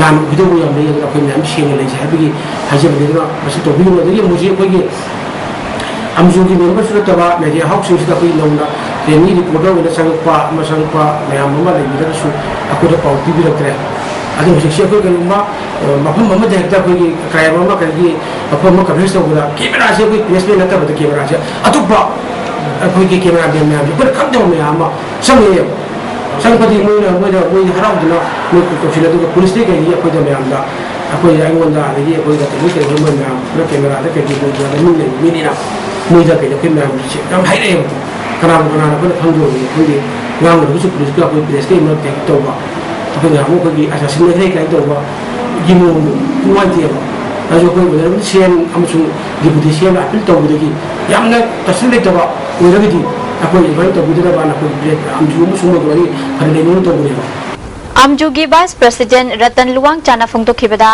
ꯂꯥꯟ ꯎꯈꯤꯗꯧꯕ ꯌꯥꯝ ꯂꯩ꯫ ꯑꯗꯨꯅ ꯑꯩꯈꯣꯏ ꯃꯌꯥꯝ ꯁꯦꯡꯅ ꯂꯩꯁꯦ ꯍꯥꯏꯕꯒꯤ ꯍꯥꯏꯖꯕꯅꯤ꯫ ꯑꯗꯨꯅ ꯃꯁꯤ ꯇꯧꯕꯤꯒꯅꯨ꯫ ꯑꯗꯒꯤ ꯍꯧꯖꯤꯛ ꯑꯩꯈꯣꯏꯒꯤ ꯑꯥꯝꯖꯨꯒꯤ ꯃꯦꯝꯕꯔꯁꯨ ꯅꯠꯇꯕ ꯃꯦꯗꯤꯌꯥ ꯍꯥꯎꯁꯁꯤꯡꯁꯤꯗ ꯑꯩꯈꯣꯏ ꯅꯧꯅ ꯇ꯭ꯔꯦꯅꯤ ꯔꯤꯄꯣꯔꯇꯔ ꯑꯣꯏꯅ ꯆꯪꯉꯛꯄ ꯑꯃ, ꯆꯪꯉꯛꯄ ꯃꯌꯥꯝ ꯑꯃ ꯂꯩꯕꯤꯔꯒꯁꯨ ꯑꯩꯈꯣꯏꯗ ꯄꯥꯎ ꯄꯤꯕꯤꯔꯛꯇ꯭ꯔꯦ꯫ ꯑꯗꯨ ꯍꯧꯖꯤꯛꯁꯦ ꯑꯩꯈꯣꯏ ꯀꯔꯤꯒꯨꯝꯕ, ꯑ, ꯃꯐꯝ ꯑꯃꯗ ꯍꯦꯛꯇ ꯑꯩꯈꯣꯏꯒꯤ ꯀ꯭ꯔꯥꯏꯝ ꯑꯃ, ꯀꯔꯤꯒꯤ ꯃꯐꯝ ꯑꯃ ꯀꯚꯔꯦꯖ ꯇꯧꯕꯗ ꯀꯦꯃꯦꯔꯥꯁꯦ ꯑꯩꯈꯣꯏ ꯄ꯭ꯔꯦꯁꯃꯦꯟ ꯅꯠꯇꯕꯗ ꯀꯦꯃꯦꯔꯥꯁꯦ ꯑꯇꯣꯞꯄ ꯑꯩꯈꯣꯏꯒꯤ ꯀꯦꯃꯦꯔꯥꯃꯦꯟ ꯃꯌꯥꯝꯁꯦ ꯑꯩꯈꯣꯏꯅ ꯈꯪꯗꯕ ꯃꯌꯥꯝ ꯑꯃ ꯆꯪꯉꯦꯕ꯫ ꯆꯪꯉꯛꯄꯗꯤ ꯃꯣꯏꯅ ꯃꯣꯏꯗ ꯃꯣꯏ ꯍꯔꯥꯎꯗꯅ ꯃꯣꯏ ꯇꯧꯁꯤꯜꯂꯦ꯫ ꯑꯗꯨꯒ ꯄꯨꯂꯤꯁꯇꯒꯤ ꯀꯩꯗꯒꯤ ꯑꯩꯈꯣꯏꯗ ꯃꯌꯥꯝꯗ, ꯑꯩꯈꯣꯏ ꯑꯩꯉꯣꯟꯗ, ꯑꯗꯒꯤ ꯑꯩꯈꯣꯏ ꯀꯩꯅꯣ ꯀꯩꯅꯣ ꯃꯣꯏ ꯃꯌꯥꯝ ꯄꯨꯂꯞ ꯀꯦꯃꯦꯔꯥꯗ ꯀꯩꯒꯤ ꯃꯣꯏꯗ ꯃꯤ ꯂꯩꯕ ꯃꯤꯅꯤꯅ ꯃꯣꯏꯗ ꯀꯩꯗ ꯑꯩꯈꯣꯏ ꯃꯌꯥꯝꯁꯦ ꯌꯥꯝ ꯍꯥꯏꯔꯛꯑꯦꯕ꯫ ꯀꯅꯥꯕꯨ ꯀꯅꯥꯅ ꯑꯩꯈꯣꯏꯅ ꯈꯪꯗꯣꯏꯅꯣ ꯈꯪꯗꯦ꯫ ꯉꯥꯡꯅꯕꯁꯨ ꯄꯨꯂꯤꯁꯀ ꯑꯩꯈꯣꯏ ꯄ꯭ꯔꯦꯁꯀ ꯏꯟꯅ ꯇꯧꯕ, ꯑꯩꯈꯣꯏꯅ ꯑꯃꯨꯛ ꯑꯩꯈꯣꯏꯒꯤ ꯑꯁꯥꯁꯟ ꯃꯈꯩ ꯀꯩꯅꯣ ꯇꯧꯕ ꯒꯤ ꯃꯑꯣꯡꯗꯣ ꯅꯨꯡꯉꯥꯏꯇꯦꯕ꯫ ꯑꯗꯨꯁꯨ ꯑꯩꯈꯣꯏ ꯑꯣꯏꯅꯔꯕꯗꯤ ꯁꯤ ꯑꯦꯝ ꯑꯃꯁꯨꯡ ꯗꯤꯄꯨꯇꯤ ꯁꯤ ꯑꯦꯝꯅ ꯑꯄꯤꯜ ꯇꯧꯕꯗꯒꯤ ꯌꯥꯝꯅ ꯇꯁꯦꯡ ꯂꯩꯇꯕ ꯑꯣꯏꯔꯒꯗꯤ ꯑꯩꯈꯣꯏ ꯑꯗꯨꯃꯥꯏꯅ ꯇꯧꯕꯤꯗꯅꯕꯅ ꯑꯩꯈꯣꯏ ꯕ꯭ꯔꯦꯛ ꯑꯃꯁꯨ ꯑꯃꯁꯨꯡ ꯑꯗꯨꯃꯥꯏꯅ ꯐꯅ ꯂꯩꯅꯤꯡꯅ ꯇꯧꯕꯅꯦꯕ꯫ ꯑꯥꯝꯖꯨꯒꯤ ꯚꯥꯏꯁ ꯄ꯭ꯔꯁꯤꯗꯦꯟ ꯔꯇꯟ ꯂꯨꯋꯥꯡꯆꯥꯅ ꯐꯣꯡꯗꯣꯛꯈꯤꯕꯗ,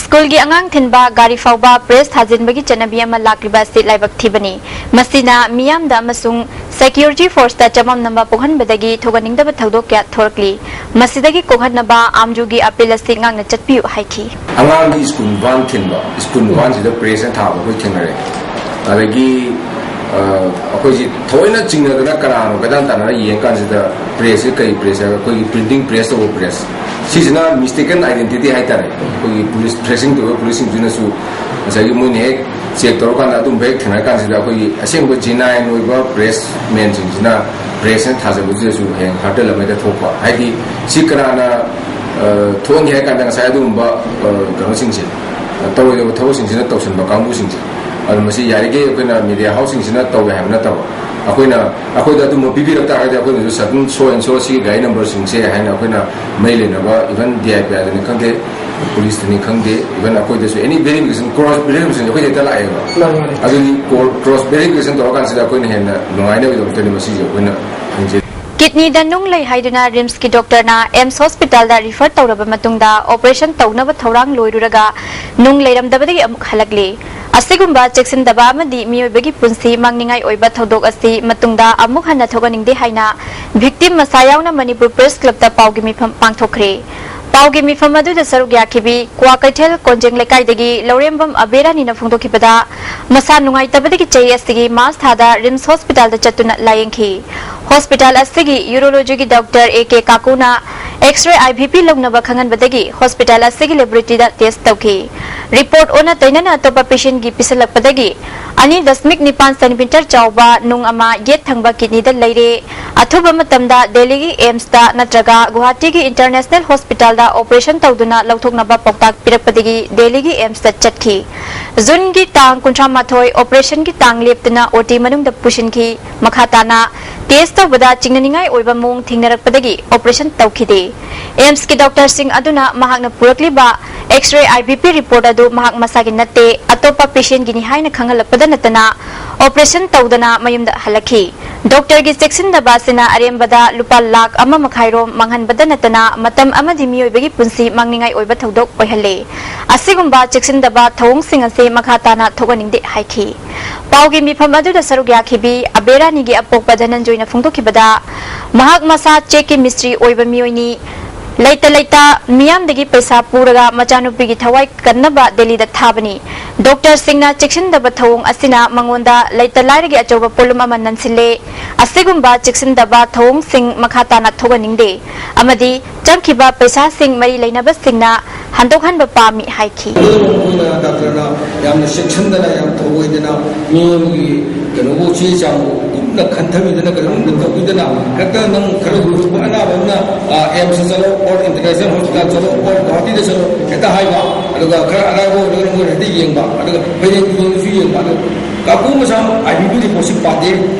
ꯁ꯭ꯀꯨꯜꯒꯤ ꯑꯉꯥꯡ ꯊꯤꯟꯕ ꯒꯥꯔꯤ ꯐꯥꯎꯕ ꯄ꯭ꯔꯦꯁ ꯊꯥꯖꯤꯟꯕꯒꯤ ꯆꯠꯅꯕꯤ ꯑꯃ ꯂꯥꯛꯂꯤꯕ ꯑꯁꯤ ꯂꯥꯏꯕꯛ ꯊꯤꯕꯅꯤ꯫ ꯃꯁꯤꯅ ꯃꯤꯌꯥꯝꯗ ꯑꯃꯁꯨꯡ ꯁꯦꯀ꯭ꯌꯨꯔꯤꯇꯤ ꯐꯣꯔꯁꯇ ꯆꯃꯝꯅꯕ ꯄꯣꯛꯍꯟꯕꯗꯒꯤ ꯊꯣꯛꯍꯟꯅꯤꯡꯗꯕ ꯊꯧꯗꯣꯛ ꯀꯌꯥ ꯊꯣꯔꯛꯂꯤ꯫ ꯃꯁꯤꯗꯒꯤ ꯀꯣꯛꯍꯟꯅꯕ ꯑꯥꯝꯖꯨꯒꯤ ꯑꯄꯤꯜ ꯑꯁꯤ ꯉꯥꯛꯅ ꯆꯠꯄꯤꯌꯨ ꯍꯥꯏꯈꯤ꯫ ꯑꯉꯥꯡꯒꯤ ꯁ꯭ꯀꯨꯜ ꯚꯥꯟ ꯊꯤꯟꯕ, ꯁ꯭ꯀꯨꯜ ꯚꯥꯟꯁꯤꯗ ꯄ꯭ꯔꯦꯁꯅ ꯊꯥꯕ ꯑꯩꯈꯣꯏ ꯊꯦꯡꯅꯔꯦ꯫ ꯑꯗꯒꯤ, ꯑ, ꯑꯩꯈꯣꯏꯁꯤ ꯊꯑꯣꯏꯅ ꯆꯤꯡꯅꯗꯅ ꯀꯅꯥꯅꯣ ꯀꯣꯏꯇꯥꯟ ꯇꯥꯟꯅꯔ ꯌꯦꯡ ꯀꯥꯟꯁꯤꯗ ꯄ꯭ꯔꯦꯁꯁꯤ ꯀꯩ ꯄ꯭ꯔꯦꯁ ꯍꯥꯏꯕ, ꯑꯩꯈꯣꯏꯒꯤ ꯄ꯭ꯔꯤꯟꯇꯤꯡ ꯄ꯭ꯔꯦꯁ ꯇꯧꯕ ꯄ꯭ꯔꯦꯁ꯫ ꯁꯤꯁꯤꯅ mistaken identity ꯍꯥꯏꯇꯥꯔꯦ꯫ ꯑꯩꯈꯣꯏꯒꯤ ꯄꯨꯂꯤꯁ ꯇ꯭ꯔꯦꯁꯤꯡ ꯇꯧꯕ ꯄꯨꯂꯤꯁꯁꯤꯡꯁꯤꯅꯁꯨ ꯉꯁꯥꯏꯒꯤ ꯃꯣꯏꯅ ꯍꯦꯛ ꯆꯦꯛ ꯇꯧꯔꯀꯥꯟꯗ ꯑꯗꯨꯝꯕ ꯍꯦꯛ ꯊꯦꯡꯅꯔ ꯀꯥꯟꯁꯤꯗ ꯑꯩꯈꯣꯏꯒꯤ ꯑꯁꯦꯡꯕ genuine ꯑꯣꯏꯕ ꯄ꯭ꯔꯦꯁ ꯃꯦꯟꯁꯤꯡꯁꯤꯅ ꯄ꯭ꯔꯦꯁꯅ ꯊꯥꯖꯕꯁꯤꯗꯁꯨ ꯍꯌꯦꯡ ꯍꯥꯔꯇꯦꯜ ꯑꯃ ꯍꯦꯛꯇ ꯊꯣꯛꯄ꯫ ꯍꯥꯏꯗꯤ ꯁꯤ ꯀꯅꯥꯅ, ꯑ, ꯊꯣꯛꯍꯟꯒꯦ ꯍꯥꯏ ꯀꯥꯟꯗ ꯉꯁꯥꯏ ꯑꯗꯨꯒꯨꯝꯕ, ꯑ, ꯀꯩꯅꯣꯁꯤꯡꯁꯦ, ꯑ, ꯇꯧꯔꯣꯏꯗꯕ ꯊꯕꯛꯁꯤꯡꯁꯤꯅ ꯇꯧꯁꯤꯟꯕ ꯀꯥꯡꯕꯨꯁꯤꯡꯁꯦ꯫ ꯑꯗꯨ ꯃꯁꯤ ꯌꯥꯔꯤꯈꯩ ꯑꯩꯈꯣꯏꯅ ꯃꯦꯗꯤꯌꯥ ꯍꯥꯎꯁꯁꯤꯡꯁꯤꯅ ꯇꯧꯋꯦ ꯍꯥꯏꯕ ꯅꯠꯇꯕ꯫ ꯑꯩꯈꯣꯏꯅ, ꯑꯩꯈꯣꯏꯗ ꯑꯗꯨꯝꯕ ꯄꯤꯕꯤꯔꯛ ꯇꯥꯔꯒꯗꯤ ꯑꯩꯈꯣꯏꯅꯁꯨ certain so and so ꯁꯤꯒꯤ ꯒꯥꯔꯤ ꯅꯝꯕꯔꯁꯤꯡꯁꯦ ꯍꯥꯏꯅ ꯑꯩꯈꯣꯏꯅ ꯃꯔꯤ ꯂꯩꯅꯕ even D I P Iꯗꯅꯤ ꯈꯪꯗꯦ, ꯄꯨꯂꯤꯁꯇꯅꯤ ꯈꯪꯗꯦ, even ꯑꯩꯈꯣꯏꯗꯁꯨ any verification, cross verification ꯑꯩꯈꯣꯏꯗ ꯍꯦꯛꯇ ꯂꯥꯛꯑꯦꯕ꯫ ꯃꯥꯅꯤ, ꯃꯥꯅꯤ꯫ ꯑꯗꯨꯒꯤ ꯀꯣ-, cross verification ꯇꯧꯔꯀꯥꯟꯁꯤꯗ ꯑꯩꯈꯣꯏꯅ ꯍꯦꯟꯅ ꯅꯨꯡꯉꯥꯏꯅꯕꯒꯤꯗꯃꯛꯇꯅꯤ ꯃꯁꯤꯁꯦ ꯑꯩꯈꯣꯏꯅ ꯍꯪꯖꯩ꯫ ꯀꯤꯗꯅꯤꯗ ꯅꯨꯡ ꯂꯩ ꯍꯥꯏꯗꯨꯅ ꯔꯤꯝꯁꯀꯤ ꯗꯣꯛꯇꯔꯅ ꯑꯦꯝꯁ ꯍꯣꯁꯄꯤꯇꯥꯜꯗ ꯔꯤꯐꯔ ꯇꯧꯔꯕ ꯃꯇꯨꯡꯗ ꯑꯣꯄꯔꯦꯁꯟ ꯇꯧꯅꯕ ꯊꯧꯔꯥꯡ ꯂꯣꯏꯔꯨꯔꯒ ꯅꯨꯡ ꯂꯩꯔꯝꯗꯕꯗꯒꯤ ꯑꯃꯨꯛ ꯍꯜꯂꯛꯂꯤ꯫ ꯑꯁꯤꯒꯨꯝꯕ ꯆꯦꯛꯁꯤꯟꯗꯕ ꯑꯃꯗꯤ ꯃꯤꯑꯣꯏꯕꯒꯤ ꯄꯨꯟꯁꯤ ꯃꯥꯡꯅꯤꯡꯉꯥꯏ ꯑꯣꯏꯕ ꯊꯧꯗꯣꯛ ꯑꯁꯤ ꯃꯇꯨꯡꯗ ꯑꯃꯨꯛ ꯍꯟꯅ ꯊꯣꯛꯍꯟꯅꯤꯡꯗꯦ ꯍꯥꯏꯅ ꯚꯤꯛꯇꯤꯝ ꯃꯁꯥ ꯌꯥꯎꯅ ꯃꯅꯤꯄꯨꯔ ꯄ꯭ꯔꯦꯁ ꯀ꯭ꯂꯕꯇ ꯄꯥꯎꯒꯤ ꯃꯤꯐꯝ ꯄꯥꯡꯊꯣꯛꯈ꯭ꯔꯦ꯫ ꯄꯥꯎꯒꯤ ꯃꯤꯐꯝ ꯑꯗꯨꯗ ꯁꯔꯨꯛ ꯌꯥꯈꯤꯕꯤ ꯀ꯭ꯋꯥꯀꯩꯊꯦꯜ ꯀꯣꯟꯖꯦꯡ ꯂꯩꯀꯥꯏꯗꯒꯤ ꯂꯧꯔꯦꯝꯕꯝ ꯑꯕꯦꯔꯥꯅꯤꯅ ꯐꯣꯡꯗꯣꯛꯈꯤꯕꯗ, ꯃꯁꯥ ꯅꯨꯡꯉꯥꯏꯇꯕꯗꯒꯤ ꯆꯍꯤ ꯑꯁꯤꯒꯤ ꯃꯥꯔꯆ ꯊꯥꯗ ꯔꯤꯝꯁ ꯍꯣꯁꯄꯤꯇꯥꯜꯗ ꯆꯠꯇꯨꯅ ꯂꯥꯌꯦꯡꯈꯤ꯫ ꯍꯣꯁꯄꯤꯇꯥꯜ ꯑꯁꯤꯒꯤ ꯌꯨꯔꯣꯂꯣꯖꯤꯒꯤ ꯗꯣꯛꯇꯔ ꯑꯦ ꯀꯦ ꯀꯥꯀꯨꯅ X-ray I V P ꯂꯧꯅꯕ ꯈꯪꯍꯟꯕꯗꯒꯤ ꯍꯣꯁꯄꯤꯇꯥꯜ ꯑꯁꯤꯒꯤ ꯂꯦꯕꯣꯔꯦꯇꯔꯤꯗ ꯇꯦꯁ ꯇꯧꯈꯤ꯫ ꯔꯤꯄꯣꯔꯠ ꯑꯣꯟꯅ ꯇꯩꯅꯅ ꯑꯇꯣꯞꯄ ꯄꯦꯁꯦꯟꯒꯤ ꯄꯤꯁꯤꯜꯂꯛꯄꯗꯒꯤ ꯑꯅꯤ ꯗꯁꯃꯤꯛ ꯅꯤꯄꯥꯟ ꯁꯦꯟꯇꯤꯃꯤꯇꯔ ꯆꯥꯎꯕ ꯅꯨꯡ ꯑꯃ ꯌꯦꯠ ꯊꯪꯕ ꯀꯤꯗꯅꯤꯗ ꯂꯩꯔꯦ꯫ ꯑꯊꯨꯕ ꯃꯇꯝꯗ ꯗꯦꯜꯂꯤꯒꯤ ꯑꯦꯝꯁꯇ ꯅꯠꯇ꯭ꯔꯒ ꯒꯨꯋꯥꯍꯥꯇꯤꯒꯤ ꯏꯟꯇꯔꯅꯦꯁꯅꯦꯜ ꯍꯣꯁꯄꯤꯇꯥꯜꯗ ꯑꯣꯄꯔꯦꯁꯟ ꯇꯧꯗꯨꯅ ꯂꯧꯊꯣꯛꯅꯕ ꯄꯥꯎꯇꯥꯛ ꯄꯤꯔꯛꯄꯗꯒꯤ ꯗꯦꯜꯂꯤꯒꯤ ꯑꯦꯝꯁꯇ ꯆꯠꯈꯤ꯫ ꯖꯨꯟꯒꯤ ꯇꯥꯡ ꯀꯨꯟꯊ꯭ꯔꯥ ꯃꯥꯊꯣꯏ ꯑꯣꯄꯔꯦꯁꯟꯒꯤ ꯇꯥꯡ ꯂꯦꯞꯇꯅ ꯑꯣ ꯇꯤ ꯃꯅꯨꯡꯗ ꯄꯨꯁꯤꯟꯈꯤ꯫ ꯃꯈꯥ ꯇꯥꯅ ꯇꯦꯁ ꯇꯧꯕꯗ ꯆꯤꯡꯅꯅꯤꯡꯉꯥꯏ ꯑꯣꯏꯕ ꯃꯑꯣꯡ ꯊꯦꯡꯅꯔꯛꯄꯗꯒꯤ ꯑꯣꯄꯔꯦꯁꯟ ꯇꯧꯈꯤꯗꯦ꯫ ꯑꯦꯝꯁꯀꯤ ꯗꯣꯛꯇꯔꯁꯤꯡ ꯑꯗꯨꯅ ꯃꯍꯥꯛꯅ ꯄꯨꯔꯛꯂꯤꯕ X-ray I V P report ꯑꯗꯨ ꯃꯍꯥꯛ ꯃꯁꯥꯒꯤ ꯅꯠꯇꯦ, ꯑꯇꯣꯞꯄ ꯄꯦꯁꯦꯟꯒꯤꯅꯤ ꯍꯥꯏꯅ ꯈꯪꯍꯜꯂꯛꯄꯗ ꯅꯠꯇꯅ ꯑꯣꯄꯔꯦꯁꯟ ꯇꯧꯗꯅ ꯃꯌꯨꯝꯗ ꯍꯜꯂꯛꯈꯤ꯫ ꯗꯣꯛꯇꯔꯒꯤ ꯆꯦꯛꯁꯤꯟꯗꯕ ꯑꯁꯤꯅ ꯑꯔꯦꯝꯕꯗ ꯂꯨꯄꯥ ꯂꯥꯈ ꯑꯃ ꯃꯈꯥꯏꯔꯣꯝ ꯃꯥꯡꯍꯟꯕꯗ ꯅꯠꯇꯅ ꯃꯇꯝ ꯑꯃꯗꯤ ꯃꯤꯑꯣꯏꯕꯒꯤ ꯄꯨꯟꯁꯤ ꯃꯥꯡꯅꯤꯡꯉꯥꯏ ꯑꯣꯏꯕ ꯊꯧꯗꯣꯛ ꯑꯣꯏꯍꯜꯂꯦ꯫ ꯑꯁꯤꯒꯨꯝꯕ ꯆꯦꯛꯁꯤꯟꯗꯕ ꯊꯧꯑꯣꯡꯁꯤꯡ ꯑꯁꯤ ꯃꯈꯥ ꯇꯥꯅ ꯊꯣꯛꯍꯟꯅꯤꯡꯗꯦ ꯍꯥꯏꯈꯤ꯫ ꯄꯥꯎꯒꯤ ꯃꯤꯐꯝ ꯑꯗꯨꯗ ꯁꯔꯨꯛ ꯌꯥꯈꯤꯕꯤ ꯑꯕꯦꯔꯥꯅꯤꯒꯤ ꯑꯄꯣꯛꯄ ꯙꯅꯟꯖꯣꯏꯅ ꯐꯣꯡꯗꯣꯛꯈꯤꯕꯗ, ꯃꯍꯥꯛ ꯃꯁꯥ ꯆꯦꯛꯀꯤ ꯃꯤꯁꯇ꯭ꯔꯤ ꯑꯣꯏꯕ ꯃꯤꯑꯣꯏꯅꯤ꯫ ꯂꯩꯇ ꯂꯩꯇ ꯃꯤꯌꯥꯝꯗꯒꯤ ꯄꯩꯁꯥ ꯄꯨꯔꯒ ꯃꯆꯥꯅꯨꯄꯤꯒꯤ ꯊꯋꯥꯏ ꯀꯟꯅꯕ ꯗꯦꯜꯂꯤꯗ ꯊꯥꯕꯅꯤ꯫ ꯗꯣꯛꯇꯔꯁꯤꯡꯅ ꯆꯦꯛꯁꯤꯟꯗꯕ ꯊꯧꯑꯣꯡ ꯑꯁꯤꯅ ꯃꯉꯣꯟꯗ ꯂꯩꯇ ꯂꯥꯏꯔꯒꯤ ꯑꯆꯧꯕ ꯄꯣꯠꯂꯨꯝ ꯑꯃ ꯅꯟꯁꯤꯜꯂꯦ꯫ ꯑꯁꯤꯒꯨꯝꯕ ꯆꯦꯛꯁꯤꯟꯗꯕ ꯊꯧꯑꯣꯡꯁꯤꯡ ꯃꯈꯥ ꯇꯥꯅ ꯊꯣꯛꯍꯟꯅꯤꯡꯗꯦ ꯑꯃꯗꯤ ꯆꯪꯈꯤꯕ ꯄꯩꯁꯥꯁꯤꯡ ꯃꯔꯤ ꯂꯩꯅꯕꯁꯤꯡꯅ ꯍꯟꯗꯣꯛꯍꯟꯕ ꯄꯥꯝꯃꯤ ꯍꯥꯏꯈꯤ꯫ ꯑꯗꯨꯅ ꯃꯈꯣꯏꯅ ꯗꯥꯛꯇꯔꯅ ꯌꯥꯝꯅ ꯆꯦꯛꯁꯤꯟꯗꯅ, ꯌꯥꯝ ꯊꯧꯑꯣꯏꯗꯅ ꯃꯤꯑꯣꯏꯒꯤ ꯀꯩꯅꯣꯕꯨ ꯆꯦ ꯆꯥꯡꯕꯨ ꯀꯨꯞꯅ ꯈꯟꯊꯕꯤꯗꯅ ꯀꯩꯅꯣꯝꯇ ꯇꯧꯕꯤꯗꯅ ꯍꯦꯛꯇ ꯅꯪ ꯈꯔ ꯂꯨꯔꯨꯕ ꯑꯅꯥꯕ ꯑꯃꯅ, ꯑ, ꯑꯦꯝꯁꯇ ꯆꯠꯂꯣ, ꯑꯣꯔ ꯏꯟꯇꯔꯅꯦꯁꯅꯦꯜ ꯍꯣꯁꯄꯤꯇꯥꯜ ꯆꯠꯂꯣ, ꯑꯣꯔ ꯒꯨꯋꯥꯍꯥꯇꯤꯗ ꯆꯠꯂꯣ ꯍꯦꯛꯇ ꯍꯥꯏꯕ, ꯑꯗꯨꯒ ꯈꯔ ꯑꯔꯥꯏꯕ ꯑꯣꯏꯔꯒꯅ ꯃꯣꯏꯅ ꯍꯦꯛꯇ ꯌꯦꯡꯕ, ꯑꯗꯨꯒ ꯐꯩꯔꯦꯡ ꯇꯨꯔꯦꯡꯗꯁꯨ ꯌꯦꯡꯕ꯫ ꯑꯗꯨ ꯀꯥꯀꯨ ꯃꯁꯥ I V P ꯔꯤꯄꯣꯔꯠꯁꯤ ꯄꯥꯗꯦ,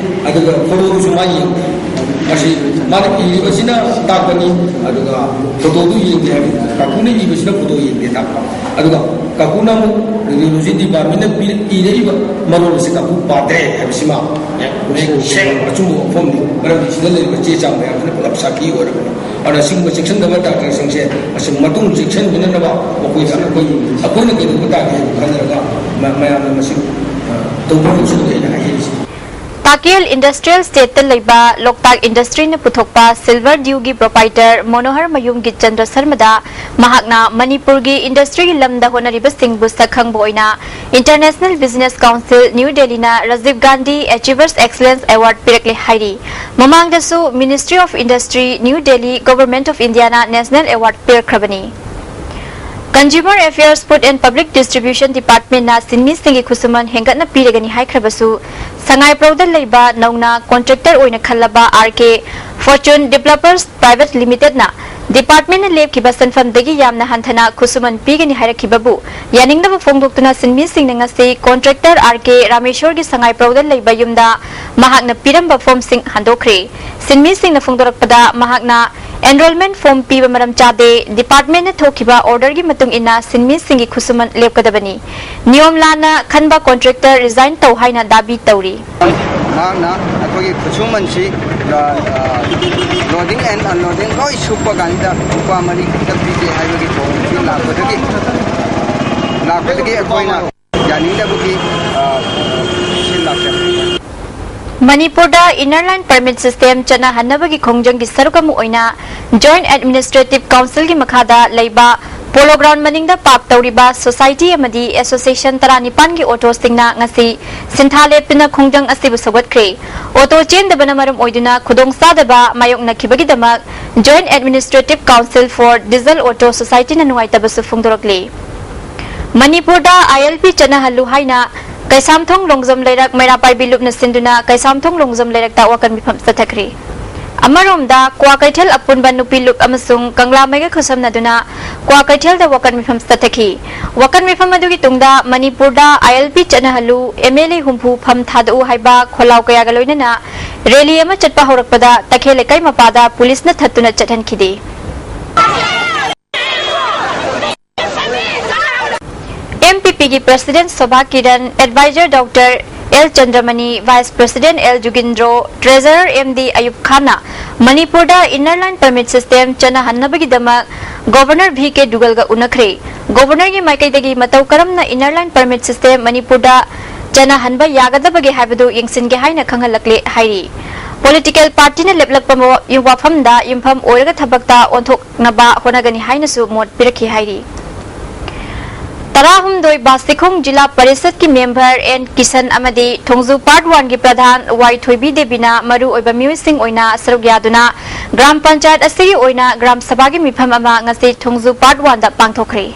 ꯑꯗꯨꯒ ꯐꯣꯇꯣꯗꯨꯁꯨ ꯃꯥ ꯌꯦꯡꯗꯦ꯫ ꯃꯁꯤ ꯃꯥꯅ ꯏꯔꯤꯕꯁꯤꯅ ꯇꯥꯛꯄꯅꯤ, ꯑꯗꯨꯒ ꯐꯣꯇꯣꯗꯨ ꯌꯦꯡꯗꯦ ꯍꯥꯏꯕ, ꯀꯥꯀꯨꯅ ꯏꯕꯁꯤꯅ ꯐꯣꯇꯣ ꯌꯦꯡꯗꯦ ꯇꯥꯛꯄ꯫ ꯑꯗꯨꯒ ꯀꯥꯀꯨꯅ ꯑꯃꯨꯛ ꯔꯦꯗꯤꯑꯣꯂꯣꯖꯤ ꯗꯤꯄꯥꯔꯠꯃꯦꯟꯅ ꯄꯤ-, ꯏꯔꯛꯏꯕ ꯃꯔꯣꯜ ꯑꯁꯤ ꯀꯥꯀꯨ ꯄꯥꯗ꯭ꯔꯦ ꯍꯥꯏꯕꯁꯤꯃ ꯃꯌꯦꯛ ꯁꯦꯡꯅ ꯑꯆꯨꯝꯕ ꯋꯥꯐꯝꯅꯤ, ꯃꯔꯝꯗꯤ ꯁꯤꯗ ꯂꯩꯔꯤꯕ ꯆꯦ ꯆꯥꯡ ꯃꯌꯥꯝꯁꯤꯅ ꯄꯨꯂꯞ ꯁꯥꯈꯤ ꯑꯣꯏꯔꯕꯅꯤ꯫ ꯑꯗꯨꯅ ꯁꯤꯒꯨꯝꯕ ꯆꯦꯛꯁꯤꯟꯗꯕ ꯗꯥꯛꯇꯔꯁꯤꯡꯁꯦ ꯃꯁꯤ ꯃꯇꯨꯡ ꯆꯦꯛꯁꯤꯟꯕꯤꯅꯅꯕ ꯃꯈꯣꯏꯗ ꯑꯩꯈꯣꯏ, ꯑꯩꯈꯣꯏꯅ ꯀꯩꯗꯧꯕ ꯇꯥꯒꯦ ꯍꯥꯏꯕ ꯈꯟꯅꯔꯒ ꯃ-, ꯃꯌꯥꯝꯅ ꯃꯁꯤ, ꯑ, ꯇꯧꯕꯤꯌꯨ ꯁꯤꯅꯤ ꯑꯩꯅ ꯍꯥꯏꯖꯔꯤꯁꯤ꯫ ꯇꯥꯀꯦꯜ ꯏꯟꯗꯁꯇ꯭ꯔꯤꯌꯦꯜ ꯁ꯭ꯇꯦꯠꯇ ꯂꯩꯕ ꯂꯣꯛꯇꯥꯛ ꯏꯟꯗꯁꯇ꯭ꯔꯤꯅ ꯄꯨꯊꯣꯛꯄ ꯁꯤꯜꯚꯔ ꯗ꯭ꯌꯨꯒꯤ ꯄ꯭ꯔꯣꯄꯥꯏꯇꯔ ꯃꯣꯅꯣꯍꯔ ꯃꯌꯨꯝꯒꯤ ꯆꯟꯗ꯭ꯔ ꯁꯔꯃꯗ ꯃꯍꯥꯛꯅ ꯃꯅꯤꯄꯨꯔꯒꯤ ꯏꯟꯗꯁꯇ꯭ꯔꯤꯒꯤ ꯂꯝꯗ ꯍꯣꯠꯅꯔꯤꯕꯁꯤꯡꯕꯨ ꯁꯛꯈꯪꯕ ꯑꯣꯏꯅ International Business Council New Delhiꯅ Rajiv Gandhi Achievers Excellence Award ꯄꯤꯔꯛꯂꯦ ꯍꯥꯏꯔꯤ꯫ ꯃꯃꯥꯡꯗꯁꯨ Ministry of Industry, New Delhi, Government of Indiaꯅ National Award ꯄꯤꯔꯛꯈ꯭ꯔꯕꯅꯤ꯫ Consumer Affairs, Food and Public Distribution Departmentꯅ ꯁꯤꯟꯃꯤꯁꯤꯡꯒꯤ ꯈꯨꯠꯁꯨꯃꯟ ꯍꯦꯟꯒꯠꯅ ꯄꯤꯔꯒꯅꯤ ꯍꯥꯏꯈ꯭ꯔꯕꯁꯨ, ꯁꯉꯥꯏꯄ꯭ꯔꯧꯗ ꯂꯩꯕ ꯅꯧꯅ ꯀꯣꯟꯇ꯭ꯔꯦꯛꯇꯔ ꯑꯣꯏꯅ ꯈꯜꯂꯕ ꯑꯥꯔ ꯀꯦ ꯐꯣꯔꯆꯨꯟ ꯗꯤꯕꯦꯂꯄꯔꯁ ꯄ꯭ꯔꯥꯏꯚꯦꯠ ꯂꯤꯃꯤꯇꯦꯗꯅ ꯗꯤꯄꯥꯔꯠꯃꯦꯟꯅ ꯂꯦꯞꯈꯤꯕ ꯁꯦꯟꯐꯝꯗꯒꯤ ꯌꯥꯝꯅ ꯍꯟꯊꯅ ꯈꯨꯠꯁꯨꯃꯟ ꯄꯤꯒꯅꯤ ꯍꯥꯏꯔꯛꯈꯤꯕꯕꯨ ꯌꯥꯅꯤꯡꯗꯕ ꯐꯣꯡꯗꯣꯛꯇꯨꯅ ꯁꯤꯟꯃꯤꯁꯤꯡꯅ ꯉꯁꯤ ꯀꯣꯟꯇ꯭ꯔꯦꯛꯇꯔ ꯑꯥꯔ ꯀꯦ ꯔꯥꯃꯦꯁꯣꯔꯒꯤ ꯁꯉꯥꯏꯄ꯭ꯔꯧꯗ ꯂꯩꯕ ꯌꯨꯝꯗ ꯃꯍꯥꯛꯅ ꯄꯤꯔꯝꯕ ꯐꯣꯝꯁꯤꯡ ꯍꯟꯗꯣꯛꯈ꯭ꯔꯦ꯫ ꯁꯤꯟꯃꯤꯁꯤꯡꯅ ꯐꯣꯡꯗꯣꯔꯛꯄꯗ, ꯃꯍꯥꯛꯅ ꯑꯦꯟꯔꯣꯜꯃꯦꯟ ꯐꯣꯝ ꯄꯤꯕ ꯃꯔꯝ ꯆꯥꯗꯦ, ꯗꯤꯄꯥꯔꯠꯃꯦꯟꯅ ꯊꯣꯛꯈꯤꯕ ꯑꯣꯔꯗꯔꯒꯤ ꯃꯇꯨꯡ ꯏꯟꯅ ꯁꯤꯟꯃꯤꯁꯤꯡꯒꯤ ꯈꯨꯠꯁꯨꯃꯟ ꯂꯦꯞꯀꯗꯕꯅꯤ, ꯅꯤꯌꯣꯝ ꯂꯥꯟꯅ ꯈꯟꯕ ꯀꯣꯟꯇ꯭ꯔꯦꯛꯇꯔ ꯔꯤꯖꯥꯏꯟ ꯇꯧ ꯍꯥꯏꯅ ꯗꯥꯕꯤ ꯇꯧꯔꯤ꯫ ꯃꯍꯥꯛꯅ ꯑꯩꯈꯣꯏꯒꯤ ꯈꯨꯠꯁꯨꯃꯟꯁꯤ, ꯑ, ꯑ, loading and unloading ꯂꯣꯏ ꯁꯨꯞꯄ ꯀꯥꯟꯁꯤꯗ ꯂꯨꯄꯥ ꯃꯔꯤ ꯈꯛꯇ ꯄꯤꯒꯦ ꯍꯥꯏꯕꯒꯤ ꯊꯧꯑꯣꯡꯁꯤ ꯂꯥꯛꯄꯗꯒꯤ, ꯂꯥꯛꯄꯗꯒꯤ ꯑꯩꯈꯣꯏꯅ ꯌꯥꯅꯤꯡꯗꯕꯒꯤ, ꯑ, ꯁꯤ ꯂꯥꯛꯆꯕꯅꯤ꯫ ꯃꯅꯤꯄꯨꯔꯗ Inner Line Permit System ꯆꯠꯅꯍꯟꯅꯕꯒꯤ ꯈꯣꯡꯖꯪꯒꯤ ꯁꯔꯨꯛ ꯑꯃ ꯑꯣꯏꯅ Joint Administrative Councilꯒꯤ ꯃꯈꯥꯗ ꯂꯩꯕ Polo Ground ꯃꯅꯤꯡꯗ park ꯇꯧꯔꯤꯕ society ꯑꯃꯗꯤ association ꯇꯔꯥꯅꯤꯄꯥꯟꯒꯤ ꯑꯣꯇꯣꯁꯤꯡꯅ ꯉꯁꯤ ꯁꯤꯟꯊꯥ ꯂꯦꯞꯇꯨꯅ ꯈꯣꯡꯖꯪ ꯑꯁꯤꯕꯨ ꯁꯧꯒꯠꯈ꯭ꯔꯦ꯫ ꯑꯣꯇꯣ ꯆꯦꯟꯗꯕꯅ ꯃꯔꯝ ꯑꯣꯏꯗꯨꯅ ꯈꯨꯗꯣꯡꯆꯥꯗꯕ ꯃꯥꯌꯣꯛꯅꯈꯤꯕꯒꯤꯗꯃꯛ Joint Administrative Council for Diesel Auto Societyꯅ ꯅꯨꯡꯉꯥꯏꯇꯕꯁꯨ ꯐꯣꯡꯗꯣꯔꯛꯂꯤ꯫ ꯃꯅꯤꯄꯨꯔꯗ ILP ꯆꯠꯅꯍꯜꯂꯨ ꯍꯥꯏꯅ ꯀꯩꯁꯥꯝꯊꯣꯡ ꯂꯣꯡꯖꯝ ꯂꯩꯔꯛ ꯃꯩꯔꯥ ꯄꯥꯏꯕꯤ ꯂꯨꯞꯅ ꯁꯤꯟꯗꯨꯅ ꯀꯩꯁꯥꯝꯊꯣꯡ ꯂꯣꯡꯖꯝ ꯂꯩꯔꯛꯇ ꯋꯥꯀꯟ ꯃꯤꯐꯝ ꯆꯠꯊꯈ꯭ꯔꯤ꯫ ꯑꯃꯔꯣꯝꯗ, ꯀ꯭ꯋꯥꯀꯩꯊꯦꯜ ꯑꯄꯨꯟꯕ ꯅꯨꯄꯤ ꯂꯨꯞ ꯑꯃꯁꯨꯡ ꯀꯪꯂꯥ ꯃꯩꯒ ꯈꯨꯠꯁꯝꯅꯗꯨꯅ ꯀ꯭ꯋꯥꯀꯩꯊꯦꯜꯗ ꯋꯥꯀꯟ ꯃꯤꯐꯝ ꯆꯠꯊꯈꯤ꯫ ꯋꯥꯀꯟ ꯃꯤꯐꯝ ꯑꯗꯨꯒꯤ ꯇꯨꯡꯗ ꯃꯅꯤꯄꯨꯔꯗ ILP ꯆꯠꯅꯍꯜꯂꯨ, MLA ꯍꯨꯝꯐꯨ ꯐꯝ ꯊꯥꯗꯣꯛꯎ ꯍꯥꯏꯕ ꯈꯣꯜꯂꯥꯎ ꯀꯌꯥꯒ ꯂꯣꯏꯅꯅ rally ꯑꯃ ꯆꯠꯄ ꯍꯧꯔꯛꯄꯗ ꯇꯈꯦꯜ ꯂꯩꯀꯥꯏ ꯃꯄꯥꯗ ꯄꯨꯂꯤꯁꯅ ꯊꯠꯇꯨꯅ ꯆꯠꯍꯟꯈꯤꯗꯦ꯫ MPPꯒꯤ President Sobha Kiran, Advisor Doctor L ꯆꯟꯗ꯭ꯔꯃꯅꯤ, Vice President L ꯖꯨꯒꯤꯟꯗ꯭ꯔꯣ, Treasurer MD ꯑꯌꯨꯕ ꯈꯥꯟꯅ ꯃꯅꯤꯄꯨꯔꯗ Inner Line Permit System ꯆꯠꯅꯍꯟꯅꯕꯒꯤꯗꯃꯛ Governor ꯚꯤ ꯀꯦ ꯗꯨꯒꯜꯒ ꯎꯅꯈ꯭ꯔꯦ꯫ Governorꯒꯤ ꯃꯥꯏꯀꯩꯗꯒꯤ ꯃꯇꯧ ꯀꯔꯝꯅ Inner Line Permit System ꯃꯅꯤꯄꯨꯔꯗ ꯆꯠꯅꯍꯟꯕ ꯌꯥꯒꯗꯕꯒꯦ ꯍꯥꯏꯕꯗꯨ ꯌꯦꯡꯁꯤꯟꯒꯦ ꯍꯥꯏꯅ ꯈꯪꯍꯜꯂꯛꯂꯦ ꯍꯥꯏꯔꯤ꯫ ꯄꯣꯂꯤꯇꯤꯀꯦꯜ ꯄꯥꯔꯇꯤꯅ ꯂꯦꯞꯂꯛꯄ ꯃ-, ꯋꯥꯐꯝꯗ ꯌꯨꯝꯐꯝ ꯑꯣꯏꯔꯒ ꯊꯕꯛꯇ ꯑꯣꯟꯊꯣꯛꯅꯕ ꯍꯣꯠꯅꯒꯅꯤ ꯍꯥꯏꯅꯁꯨ ꯃꯣꯠ ꯄꯤꯔꯛꯈꯤ ꯍꯥꯏꯔꯤ꯫ ꯇꯔꯥꯍꯨꯝꯗꯣꯏ ꯕꯥꯁꯤꯈꯣꯡ ꯖꯤꯂꯥ ꯄꯔꯤꯁꯠꯀꯤ ꯃꯦꯝꯕꯔ ꯑꯦꯟ ꯀꯤꯁꯟ ꯑꯃꯗꯤ ꯊꯣꯡꯖꯨ ꯄꯥꯔꯠ ꯋꯥꯟꯒꯤ ꯄ꯭ꯔꯙꯥꯟ ꯋꯥꯏ ꯊꯣꯏꯕꯤ ꯗꯦꯕꯤꯅ ꯃꯔꯨ ꯑꯣꯏꯕ ꯃꯤꯑꯣꯏꯁꯤꯡ ꯑꯣꯏꯅ ꯁꯔꯨꯛ ꯌꯥꯗꯨꯅ ꯒ꯭ꯔꯥꯝ ꯄꯟꯆꯥꯌꯠ ꯑꯁꯤꯒꯤ ꯑꯣꯏꯅ ꯒ꯭ꯔꯥꯝ ꯁꯚꯥꯒꯤ ꯃꯤꯐꯝ ꯑꯃ ꯉꯁꯤ ꯊꯣꯡꯖꯨ ꯄꯥꯔꯠ ꯋꯥꯟꯗ ꯄꯥꯡꯊꯣꯛꯈ꯭ꯔꯦ꯫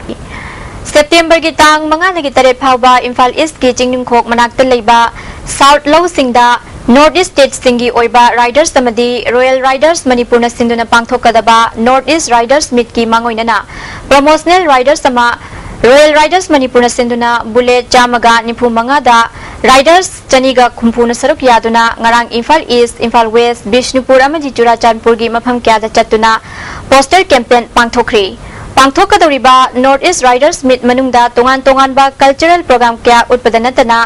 ꯁꯦꯞꯇꯦꯝꯕꯔꯒꯤ ꯇꯥꯡ ꯃꯉꯥꯗꯒꯤ ꯇꯔꯦꯠ ꯐꯥꯎꯕ ꯏꯝꯐꯥꯜ ꯏꯁ꯭ꯠꯀꯤ ꯆꯤꯡꯅꯨꯡꯈꯣꯛ ꯃꯅꯥꯛꯇ ꯂꯩꯕ ꯁꯥꯎꯠ ꯂꯧꯁꯤꯡꯗ ꯅꯣꯔꯠ ꯏꯁ꯭ꯠ ꯁ꯭ꯇꯦꯠꯁꯤꯡꯒꯤ ꯑꯣꯏꯕ ꯔꯥꯏꯗꯔꯁ ꯑꯃꯗꯤ ꯔꯣꯌꯦꯜ ꯔꯥꯏꯗꯔꯁ ꯃꯅꯤꯄꯨꯔꯅ ꯁꯤꯟꯗꯨꯅ ꯄꯥꯡꯊꯣꯛꯀꯗꯕ ꯅꯣꯔꯠ ꯏꯁ꯭ꯠ ꯔꯥꯏꯗꯔꯁ ꯃꯤꯠꯀꯤ ꯃꯥꯡꯑꯣꯏꯅꯅ ꯄ꯭ꯔꯣꯃꯣꯁꯅꯦꯜ ꯔꯥꯏꯗꯔꯁ ꯑꯃ ꯔꯣꯌꯦꯜ ꯔꯥꯏꯗꯔꯁ ꯃꯅꯤꯄꯨꯔꯅ ꯁꯤꯟꯗꯨꯅ ꯕꯨꯂꯦꯠ ꯆꯥꯝꯃꯒ ꯅꯤꯐꯨ ꯃꯉꯥꯗ ꯔꯥꯏꯗꯔꯁ ꯆꯅꯤꯒ ꯍꯨꯝꯐꯨꯅ ꯁꯔꯨꯛ ꯌꯥꯗꯨꯅ ꯉꯔꯥꯡ ꯏꯝꯐꯥꯜ ꯏꯁ꯭ꯠ, ꯏꯝꯐꯥꯜ ꯋꯦꯁ꯭ꯠ, ꯕꯤꯁꯅꯨꯄꯨꯔ ꯑꯃꯗꯤ ꯆꯨꯔꯥꯆꯥꯟꯄꯨꯔꯒꯤ ꯃꯐꯝ ꯀꯌꯥꯗ ꯆꯠꯇꯨꯅ ꯄꯣꯁꯇꯔ ꯀꯦꯝꯄꯦꯟ ꯄꯥꯡꯊꯣꯛꯈ꯭ꯔꯤ꯫ ꯄꯥꯡꯊꯣꯛꯀꯗꯧꯔꯤꯕ ꯅꯣꯔꯠ ꯏꯁ꯭ꯠ ꯔꯥꯏꯗꯔꯁ ꯃꯤꯠ ꯃꯅꯨꯡꯗ ꯇꯣꯉꯥꯟ ꯇꯣꯉꯥꯟꯕ ꯀꯜꯆꯔꯦꯜ ꯄ꯭ꯔꯣꯒ꯭ꯔꯥꯝ ꯀꯌꯥ ꯎꯠꯄꯗ ꯅꯠꯇꯅ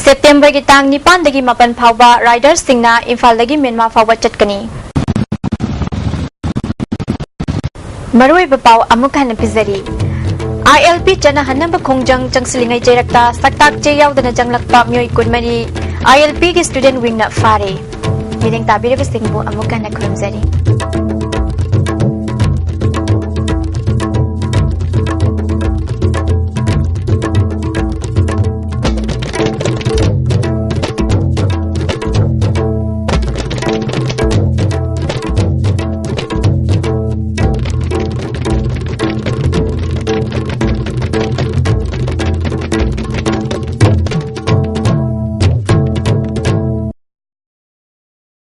ꯁꯦꯞꯇꯦꯝꯕꯔꯒꯤ ꯇꯥꯡ ꯅꯤꯄꯥꯟꯗꯒꯤ ꯃꯥꯄꯟ ꯐꯥꯎꯕ ꯔꯥꯏꯗꯔꯁꯁꯤꯡꯅ ꯏꯝꯐꯥꯜꯗꯒꯤ ꯃꯦꯟꯃꯥ ꯐꯥꯎꯕ ꯆꯠꯀꯅꯤ꯫ ꯃꯔꯨꯑꯣꯏꯕ ꯄꯥꯎ ꯑꯃꯨꯛ ꯍꯟꯅ ꯄꯤꯖꯔꯤ꯫ ILP ꯆꯠꯅꯍꯟꯅꯕ ꯈꯣꯡꯖꯪ ꯆꯪꯁꯤꯜꯂꯤꯉꯩ ꯆꯩꯔꯛꯇ ꯁꯛꯇꯥꯛ ꯆꯦ ꯌꯥꯎꯗꯅ ꯆꯪꯂꯛꯄ ꯃꯤꯑꯣꯏ ꯀꯨꯟꯃꯔꯤ ILPꯒꯤ ꯁ꯭ꯇꯨꯗꯦꯟꯠ ꯋꯤꯡꯅ ꯐꯥꯔꯦ꯫ ꯃꯤꯠꯌꯦꯡ ꯇꯥꯕꯤꯔꯤꯕꯁꯤꯡꯕꯨ ꯑꯃꯨꯛ ꯍꯟꯅ ꯈꯨꯔꯨꯝꯖꯔꯤ꯫